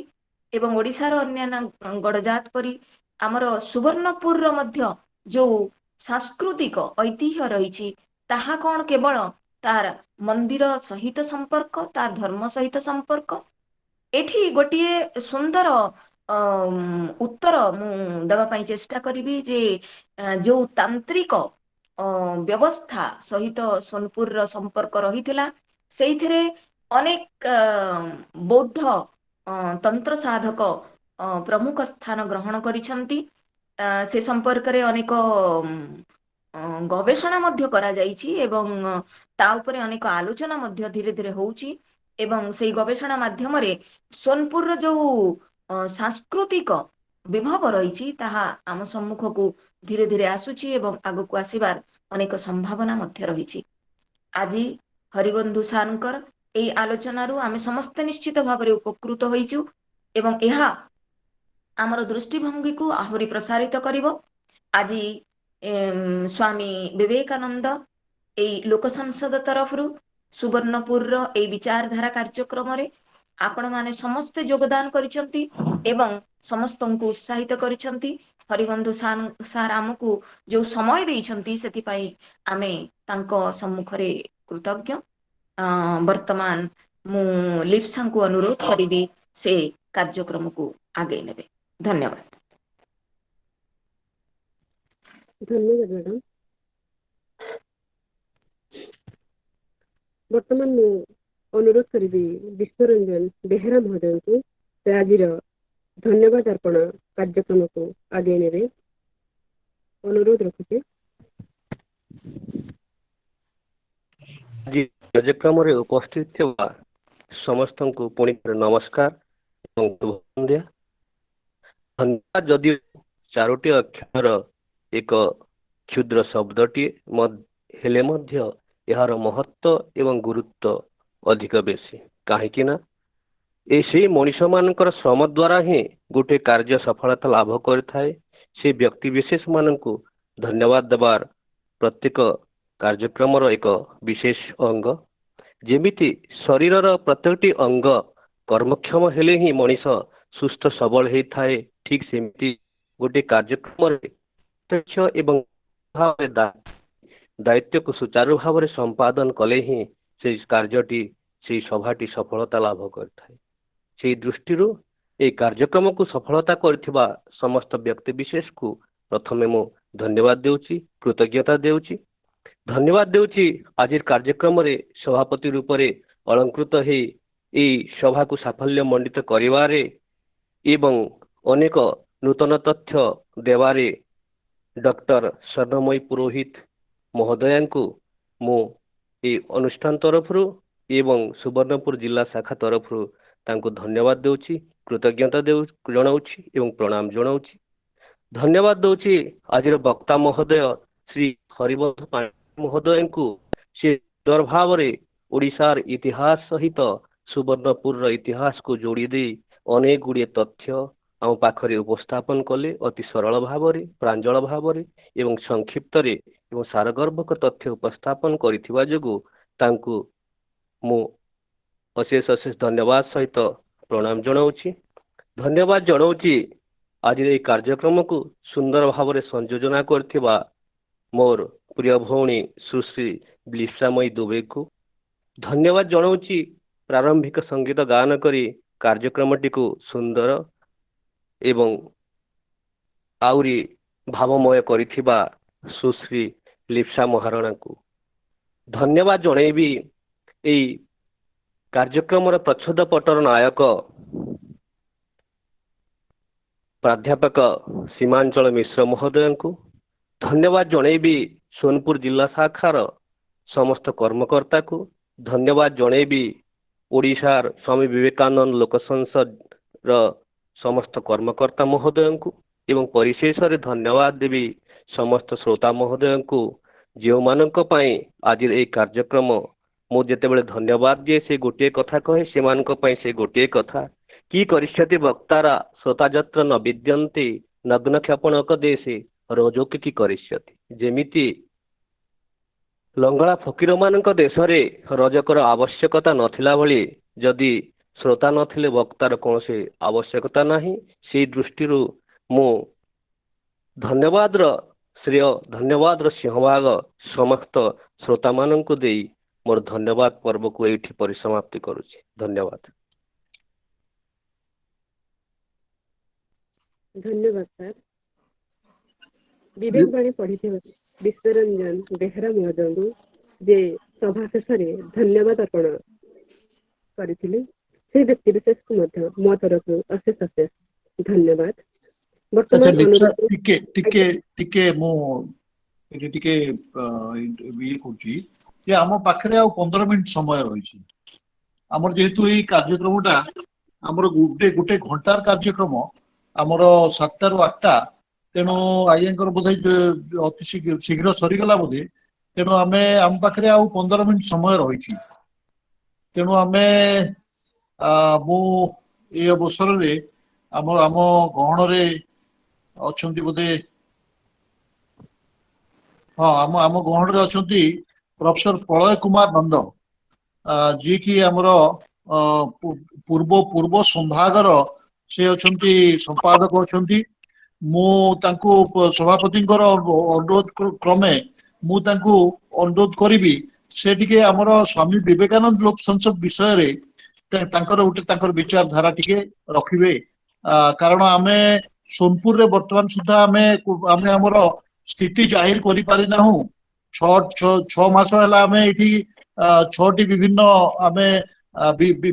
ଏବଂ ଓଡ଼ିଶାର ଅନ୍ୟାନ୍ୟ ଗଡ଼ଜାତ ପରି ଆମର ସୁବର୍ଣ୍ଣପୁରର ମଧ୍ୟ ଯୋଉ ସାଂସ୍କୃତିକ ଐତିହ୍ୟ ରହିଛି, ତାହା କଣ କେବଳ ତାର ମନ୍ଦିର ସହିତ ସମ୍ପର୍କ, ତାର ଧର୍ମ ସହିତ ସମ୍ପର୍କ? ଏଠି ଗୋଟିଏ ସୁନ୍ଦର ଉତ୍ତର ମୁଁ ଦେବା ପାଇଁ ଚେଷ୍ଟା କରିବି ଯେ ଯୋଉ ତାନ୍ତ୍ରିକ ବ୍ୟବସ୍ଥା ସହିତ ସୋନପୁରର ସମ୍ପର୍କ ରହିଥିଲା, ସେଇଥିରେ ଅନେକ ବୌଦ୍ଧ ତନ୍ତ୍ର ସାଧକ ପ୍ରମୁଖ ସ୍ଥାନ ଗ୍ରହଣ କରିଛନ୍ତି। ସେ ସମ୍ପର୍କରେ ଅନେକ ଗବେଷଣା ମଧ୍ୟ କରାଯାଇଛି ଏବଂ ତା ଉପରେ ଅନେକ ଆଲୋଚନା ମଧ୍ୟ ଧୀରେ ଧୀରେ ହଉଛି ଏବଂ ସେଇ ଗବେଷଣା ମାଧ୍ୟମରେ ସୋନପୁରର ଯୋଉ ସାଂସ୍କୃତିକ ବିଭବ ରହିଛି, ତାହା ଆମ ସମ୍ମୁଖକୁ ଧୀରେ ଧୀରେ ଆସୁଛି ଏବଂ ଆଗକୁ ଆସିବାର ଅନେକ ସମ୍ଭାବନା ମଧ୍ୟ ରହିଛି। ଆଜି ହରିବନ୍ଧୁ ସାର୍ଙ୍କର ଏଇ ଆଲୋଚନାରୁ ଆମେ ସମସ୍ତେ ନିଶ୍ଚିତ ଭାବରେ ଉପକୃତ ହୋଇଛୁ ଏବଂ ଏହା ଆମର ଦୃଷ୍ଟିଭଙ୍ଗୀକୁ ଆହୁରି ପ୍ରସାରିତ କରିବ। ଆଜି ସ୍ୱାମୀ ବିବେକାନନ୍ଦ ଏଇ ଲୋକ ସଂସଦ ତରଫରୁ ସୁବର୍ଣ୍ଣପୁରର ଏଇ ବିଚାରଧାରା କାର୍ଯ୍ୟକ୍ରମରେ ଆପଣମାନେ ସମସ୍ତେ ଯୋଗଦାନ କରିଛନ୍ତି ଏବଂ ସମସ୍ତଙ୍କୁ ଉତ୍ସାହିତ କରିଛନ୍ତି। ହରିବନ୍ଧୁ ସାର୍ ଆମକୁ ଯୋଉ ସମୟ ଦେଇଛନ୍ତି, ସେଥିପାଇଁ ଆମେ ତାଙ୍କ ସମ୍ମୁଖରେ କୃତଜ୍ଞ। ବର୍ତ୍ତମାନ ମୁଁ ଲିପ୍ସାଙ୍କୁ ଅନୁରୋଧ କରିବି, ସେ କାର୍ଯ୍ୟକ୍ରମକୁ ଆଗେଇ ନେବେ। ଧନ୍ୟବାଦ। ଧନ୍ୟବାଦ ମ୍ୟାଡାମ। ବର୍ତ୍ତମାନ ମୁଁ ଅନୁରୋଧ କରିବି ବିଶ୍ୱରଞ୍ଜନ ବେହେରା ମହୋଦୟଙ୍କୁ, ସେ ଆଜିର ଧନ୍ୟବାଦ ଅର୍ପଣ କାର୍ଯ୍ୟକ୍ରମକୁ ଆଗେଇ ନେବେ। ଅନୁରୋଧ ରଖୁଛି। ଆଜି କାର୍ଯ୍ୟକ୍ରମରେ ଉପସ୍ଥିତ ଥିବା ସମସ୍ତଙ୍କୁ ପୁଣି ଥରେ ନମସ୍କାର ଏବଂ ଶୁଭ ସନ୍ଧ୍ୟା। ଧନ୍ୟବାଦ ଯଦିଓ ଚାରୋଟି ଅକ୍ଷର ଏକ କ୍ଷୁଦ୍ର ଶବ୍ଦଟିଏ ହେଲେ ମଧ୍ୟ ଏହାର ମହତ୍ଵ ଏବଂ ଗୁରୁତ୍ୱ ଅଧିକ ବେଶୀ, କାହିଁକି ନା ଏ ସେଇ ମଣିଷ ମାନଙ୍କର ଶ୍ରମ ଦ୍ୱାରା ହିଁ ଗୋଟେ କାର୍ଯ୍ୟ ସଫଳତା ଲାଭ କରିଥାଏ। ସେ ବ୍ୟକ୍ତି ବିଶେଷ ମାନଙ୍କୁ ଧନ୍ୟବାଦ ଦେବାର ପ୍ରତ୍ୟେକ କାର୍ଯ୍ୟକ୍ରମର ଏକ ବିଶେଷ ଅଙ୍ଗ। ଯେମିତି ଶରୀରର ପ୍ରତ୍ୟେକଟି ଅଙ୍ଗ କର୍ମକ୍ଷମ ହେଲେ ହିଁ ମଣିଷ ସୁସ୍ଥ ସବଳ ହେଇଥାଏ, ଠିକ ସେମିତି ଗୋଟେ କାର୍ଯ୍ୟକ୍ରମରେ ପ୍ରତ୍ୟକ୍ଷ ଏବଂ ଭାବରେ ଦାୟିତ୍ୱକୁ ସୁଚାରୁ ଭାବରେ ସମ୍ପାଦନ କଲେ ହିଁ ସେଇ କାର୍ଯ୍ୟଟି, ସେଇ ସଭାଟି ସଫଳତା ଲାଭ କରିଥାଏ। ସେଇ ଦୃଷ୍ଟିରୁ ଏଇ କାର୍ଯ୍ୟକ୍ରମକୁ ସଫଳତା କରିଥିବା ସମସ୍ତ ବ୍ୟକ୍ତି ବିଶେଷକୁ ପ୍ରଥମେ ମୁଁ ଧନ୍ୟବାଦ ଦେଉଛି, କୃତଜ୍ଞତା ଦେଉଛି। ଧନ୍ୟବାଦ ଦେଉଛି ଆଜିର କାର୍ଯ୍ୟକ୍ରମରେ ସଭାପତି ରୂପରେ ଅଳଙ୍କୃତ ହେଇ ଏଇ ସଭାକୁ ସାଫଲ୍ୟ ମଣ୍ଡିତ କରିବାରେ ଏବଂ ଅନେକ ନୂତନ ତଥ୍ୟ ଦେବାରେ ଡକ୍ଟର ସ୍ୱର୍ଣ୍ଣମୟୀ ପୁରୋହିତ ମହୋଦୟାଙ୍କୁ ମୁଁ ଏଇ ଅନୁଷ୍ଠାନ ତରଫରୁ ଏବଂ ସୁବର୍ଣ୍ଣପୁର ଜିଲ୍ଲା ଶାଖା ତରଫରୁ ତାଙ୍କୁ ଧନ୍ୟବାଦ ଦେଉଛି, କୃତଜ୍ଞତା ଦେଉ ଜଣାଉଛି ଏବଂ ପ୍ରଣାମ ଜଣାଉଛି। ଧନ୍ୟବାଦ ଦଉଛି ଆଜିର ବକ୍ତା ମହୋଦୟ ଶ୍ରୀ ହରିବନ୍ଧୁ ମହୋଦୟଙ୍କୁ। ସେ ସୁନ୍ଦର ଭାବରେ ଓଡ଼ିଶାର ଇତିହାସ ସହିତ ସୁବର୍ଣ୍ଣପୁରର ଇତିହାସକୁ ଯୋଡ଼ି ଦେଇ ଅନେକ ଗୁଡ଼ିଏ ତଥ୍ୟ ଆମ ପାଖରେ ଉପସ୍ଥାପନ କଲେ। ଅତି ସରଳ ଭାବରେ, ପ୍ରାଞ୍ଜଳ ଭାବରେ ଏବଂ ସଂକ୍ଷିପ୍ତରେ ଏବଂ ସାରଗର୍ଭକ ତଥ୍ୟ ଉପସ୍ଥାପନ କରିଥିବା ଯୋଗୁଁ ତାଙ୍କୁ ମୁଁ ଅଶେଷ ଅଶେଷ ଧନ୍ୟବାଦ ସହିତ ପ୍ରଣାମ ଜଣାଉଛି। ଧନ୍ୟବାଦ ଜଣାଉଛି ଆଜିର ଏହି କାର୍ଯ୍ୟକ୍ରମକୁ ସୁନ୍ଦର ଭାବରେ ସଂଯୋଜନା କରିଥିବା ମୋର ପ୍ରିୟ ଭଉଣୀ ସୁଶ୍ରୀ ଲିପ୍ସାମୟୀ ଦୁବେକୁ। ଧନ୍ୟବାଦ ଜଣାଉଛି ପ୍ରାରମ୍ଭିକ ସଙ୍ଗୀତ ଗାନ କରି କାର୍ଯ୍ୟକ୍ରମଟିକୁ ସୁନ୍ଦର ଏବଂ ଆହୁରି ଭାବମୟ କରିଥିବା ସୁଶ୍ରୀ ଲିପ୍ସା ମହାରଣାଙ୍କୁ। ଧନ୍ୟବାଦ ଜଣେଇବି ଏଇ କାର୍ଯ୍ୟକ୍ରମର ପ୍ରଚ୍ଛଦପଟର ନାୟକ ପ୍ରାଧ୍ୟାପକ ସୀମାଞ୍ଚଳ ମିଶ୍ର ମହୋଦୟଙ୍କୁ। ଧନ୍ୟବାଦ ଜଣେଇବି ସୋନପୁର ଜିଲ୍ଲା ଶାଖାର ସମସ୍ତ କର୍ମକର୍ତ୍ତାକୁ। ଧନ୍ୟବାଦ ଜଣେଇବି ଓଡ଼ିଶାର ସ୍ୱାମୀ ବିବେକାନନ୍ଦ ଲୋକ ସଂସଦର ସମସ୍ତ କର୍ମକର୍ତ୍ତା ମହୋଦୟଙ୍କୁ ଏବଂ ପରିଶେଷରେ ଧନ୍ୟବାଦ ଦେବି ସମସ୍ତ ଶ୍ରୋତା ମହୋଦୟଙ୍କୁ, ଯେଉଁମାନଙ୍କ ପାଇଁ ଆଜିର ଏଇ କାର୍ଯ୍ୟକ୍ରମ। ମୁଁ ଯେତେବେଳେ ଧନ୍ୟବାଦ ଦିଏ, ସେ ଗୋଟିଏ କଥା କହେ, ସେମାନଙ୍କ ପାଇଁ ସେ ଗୋଟିଏ କଥା: କି କରିଷ୍ୟତି ବକ୍ତାରା ଶ୍ରୋତା ଯତ୍ର ନ ବିଦ୍ୟନ୍ତେ, ନଗ୍ନ କ୍ଷପଣକ ଦେଶେ ରଜୋକେ କି କରିଷ୍ୟତି। ଯେମିତି ଲଙ୍ଗଳା ଫକୀର ମାନଙ୍କ ଦେଶରେ ରଜକର ଆବଶ୍ୟକତା ନଥିଲା ଭଳି, ଯଦି ଶ୍ରୋତା ନଥିଲେ ବକ୍ତାର କୌଣସି ଆବଶ୍ୟକତା ନାହିଁ। ସେଇ ଦୃଷ୍ଟିରୁ ମୁଁ ଧନ୍ୟବାଦର ଶ୍ରେୟ, ଧନ୍ୟବାଦର ସିଂହଭାଗ ସମସ୍ତ ଶ୍ରୋତାମାନଙ୍କୁ ଦେଇ ମୋର ଧନ୍ୟବାଦ ପର୍ବକୁ ଏଇଠି ପରିସମାପ୍ତି କରୁଛି। ଧନ୍ୟବାଦ। ଧନ୍ୟବାଦ ସାର୍। ବିବେକ ବାଣୀ ପଢିଥିବା ବିଶ୍ୱରଞ୍ଜନ ବେହେରା ମହୋଦୟଙ୍କୁ, ଯେ ସଭା ଶେଷରେ ଧନ୍ୟବାଦ ଅର୍ପଣ କରିଥିଲେ, ସେ ବ୍ୟକ୍ତି ବିଶେଷକୁ ମଧ୍ୟ ମୋ ତରଫରୁ ଅଶେଷ ଅଶେଷ ଧନ୍ୟବାଦ। ଆଚ୍ଛା ବର୍ତ୍ତମାନ ଲିପ୍ସା, ଅନୁରୋଧ ଟିକେ ଟିକେ ଟିକେ ମୁଁ ଏଠି ଟିକେ ଇଏ କରୁଛି ଯେ ଆମ ପାଖରେ ଆଉ 15 ମିନିଟ ସମୟ ରହିଛି। ଆମର ଯେହେତୁ ଏଇ କାର୍ଯ୍ୟକ୍ରମଟା ଆମର ଗୋଟେ ଗୋଟେ ଘଣ୍ଟାର କାର୍ଯ୍ୟକ୍ରମ, ଆମର 7ଟାରୁ 8ଟା, ତେଣୁ ଆଜ୍ଞାଙ୍କର ବୋଧେ ଅତି ଶୀଘ୍ର ସରିଗଲା ବୋଧେ। ତେଣୁ ଆମେ ଆମ ପାଖରେ ଆଉ 15 ମିନିଟ ସମୟ ରହିଛି। ତେଣୁ ଆମେ ମୁଁ ଏଇ ଅବସରରେ ଆମର ଆମ ଗହଣରେ ଅଛନ୍ତି ବୋଧେ, ହଁ, ଆମ ଗହଣରେ ଅଛନ୍ତି ପ୍ରଫେସର ପ୍ରଳୟ କୁମାର ନନ୍ଦ, ଯିଏକି ଆମର ପୂର୍ବ ସମ୍ଭାଗର ସେ ଅଛନ୍ତି, ସମ୍ପାଦକ ଅଛନ୍ତି। ମୁଁ ତାଙ୍କୁ ସଭାପତିଙ୍କର ଅନୁରୋଧ କ୍ରମେ ମୁଁ ତାଙ୍କୁ ଅନୁରୋଧ କରିବି, ସେ ଟିକେ ଆମର ସ୍ୱାମୀ ବିବେକାନନ୍ଦ ଲୋକ ସଂସଦ ବିଷୟରେ ତାଙ୍କର ଗୋଟେ ତାଙ୍କର ବିଚାରଧାରା ଟିକେ ରଖିବେ। କାରଣ ଆମେ ସୋନପୁରରେ ବର୍ତ୍ତମାନ ସୁଦ୍ଧା ଆମେ ଆମର ସ୍ଥିତି ଜାହିର କରିପାରି ନାହୁଁ। 6 ମାସ ହେଲା ଆମେ ଏଇଠି 6ଟି ବିଭିନ୍ନ ଆମେ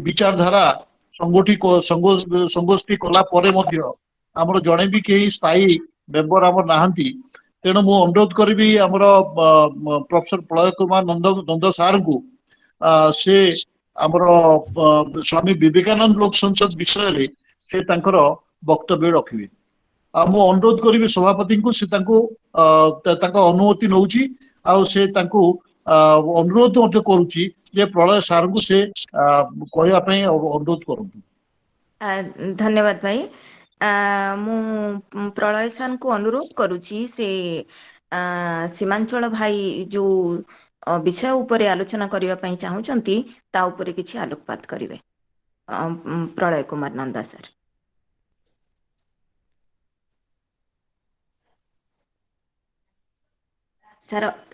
ବିଚାରଧାରା ସଂଗୋଷ୍ଠୀ ସଂଗୋଷ୍ଠୀ କଲା ପରେ ମଧ୍ୟ ଆମର ଜଣେ ବି କେହି ସ୍ଥାୟୀ ମେମ୍ବର ଆମର ନାହାନ୍ତି। ତେଣୁ ମୁଁ ଅନୁରୋଧ କରିବି ଆମର ପ୍ରଫେସର ପ୍ରଳୟ କୁମାର ନନ୍ଦ ସାରଙ୍କୁ, ସେ ଆମର ସ୍ୱାମୀ ବିବେକାନନ୍ଦ ଲୋକ ସଂସଦ ବିଷୟରେ ସେ ତାଙ୍କର ବକ୍ତବ୍ୟ ରଖିବେ। ଆଉ ମୁଁ ଅନୁରୋଧ କରିବି ସଭାପତିଙ୍କୁ, ସେ ତାଙ୍କୁ ତାଙ୍କ ଅନୁମତି ନଉଛି ଆଉ ସେ ତାଙ୍କୁ ଅନୁରୋଧ ମଧ୍ୟ କରୁଛି ଯେ ପ୍ରଳୟ ସାରଙ୍କୁ ସେ କହିବା ପାଇଁ ଅନୁରୋଧ କରନ୍ତୁ। ଧନ୍ୟବାଦ ଭାଇ। ମୁଁ ପ୍ରଳୟ ସାରଙ୍କୁ ଅନୁରୋଧ କରୁଛି, ସେ ସୀମାଞ୍ଚଳ ଭାଇ ଯୋଉ ବିଷୟ ଉପରେ ଆଲୋଚନା କରିବା ପାଇଁ ଚାହୁଁଛନ୍ତି ତା ଉପରେ କିଛି ଆଲୋକପାତ କରିବେ। ପ୍ରଳୟ କୁମାର ନନ୍ଦା ସାର୍।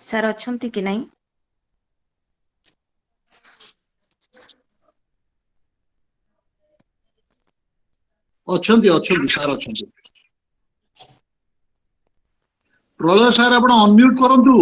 ସାର୍ ଅଛନ୍ତି କି ନାଇଁ? ଅଛନ୍ତି, ଅଛନ୍ତି ସାର୍, ଅଛନ୍ତି। ପ୍ରଳୟ ସାର୍, ଆପଣ ଅନମ୍ୟୁଟ କରନ୍ତୁ।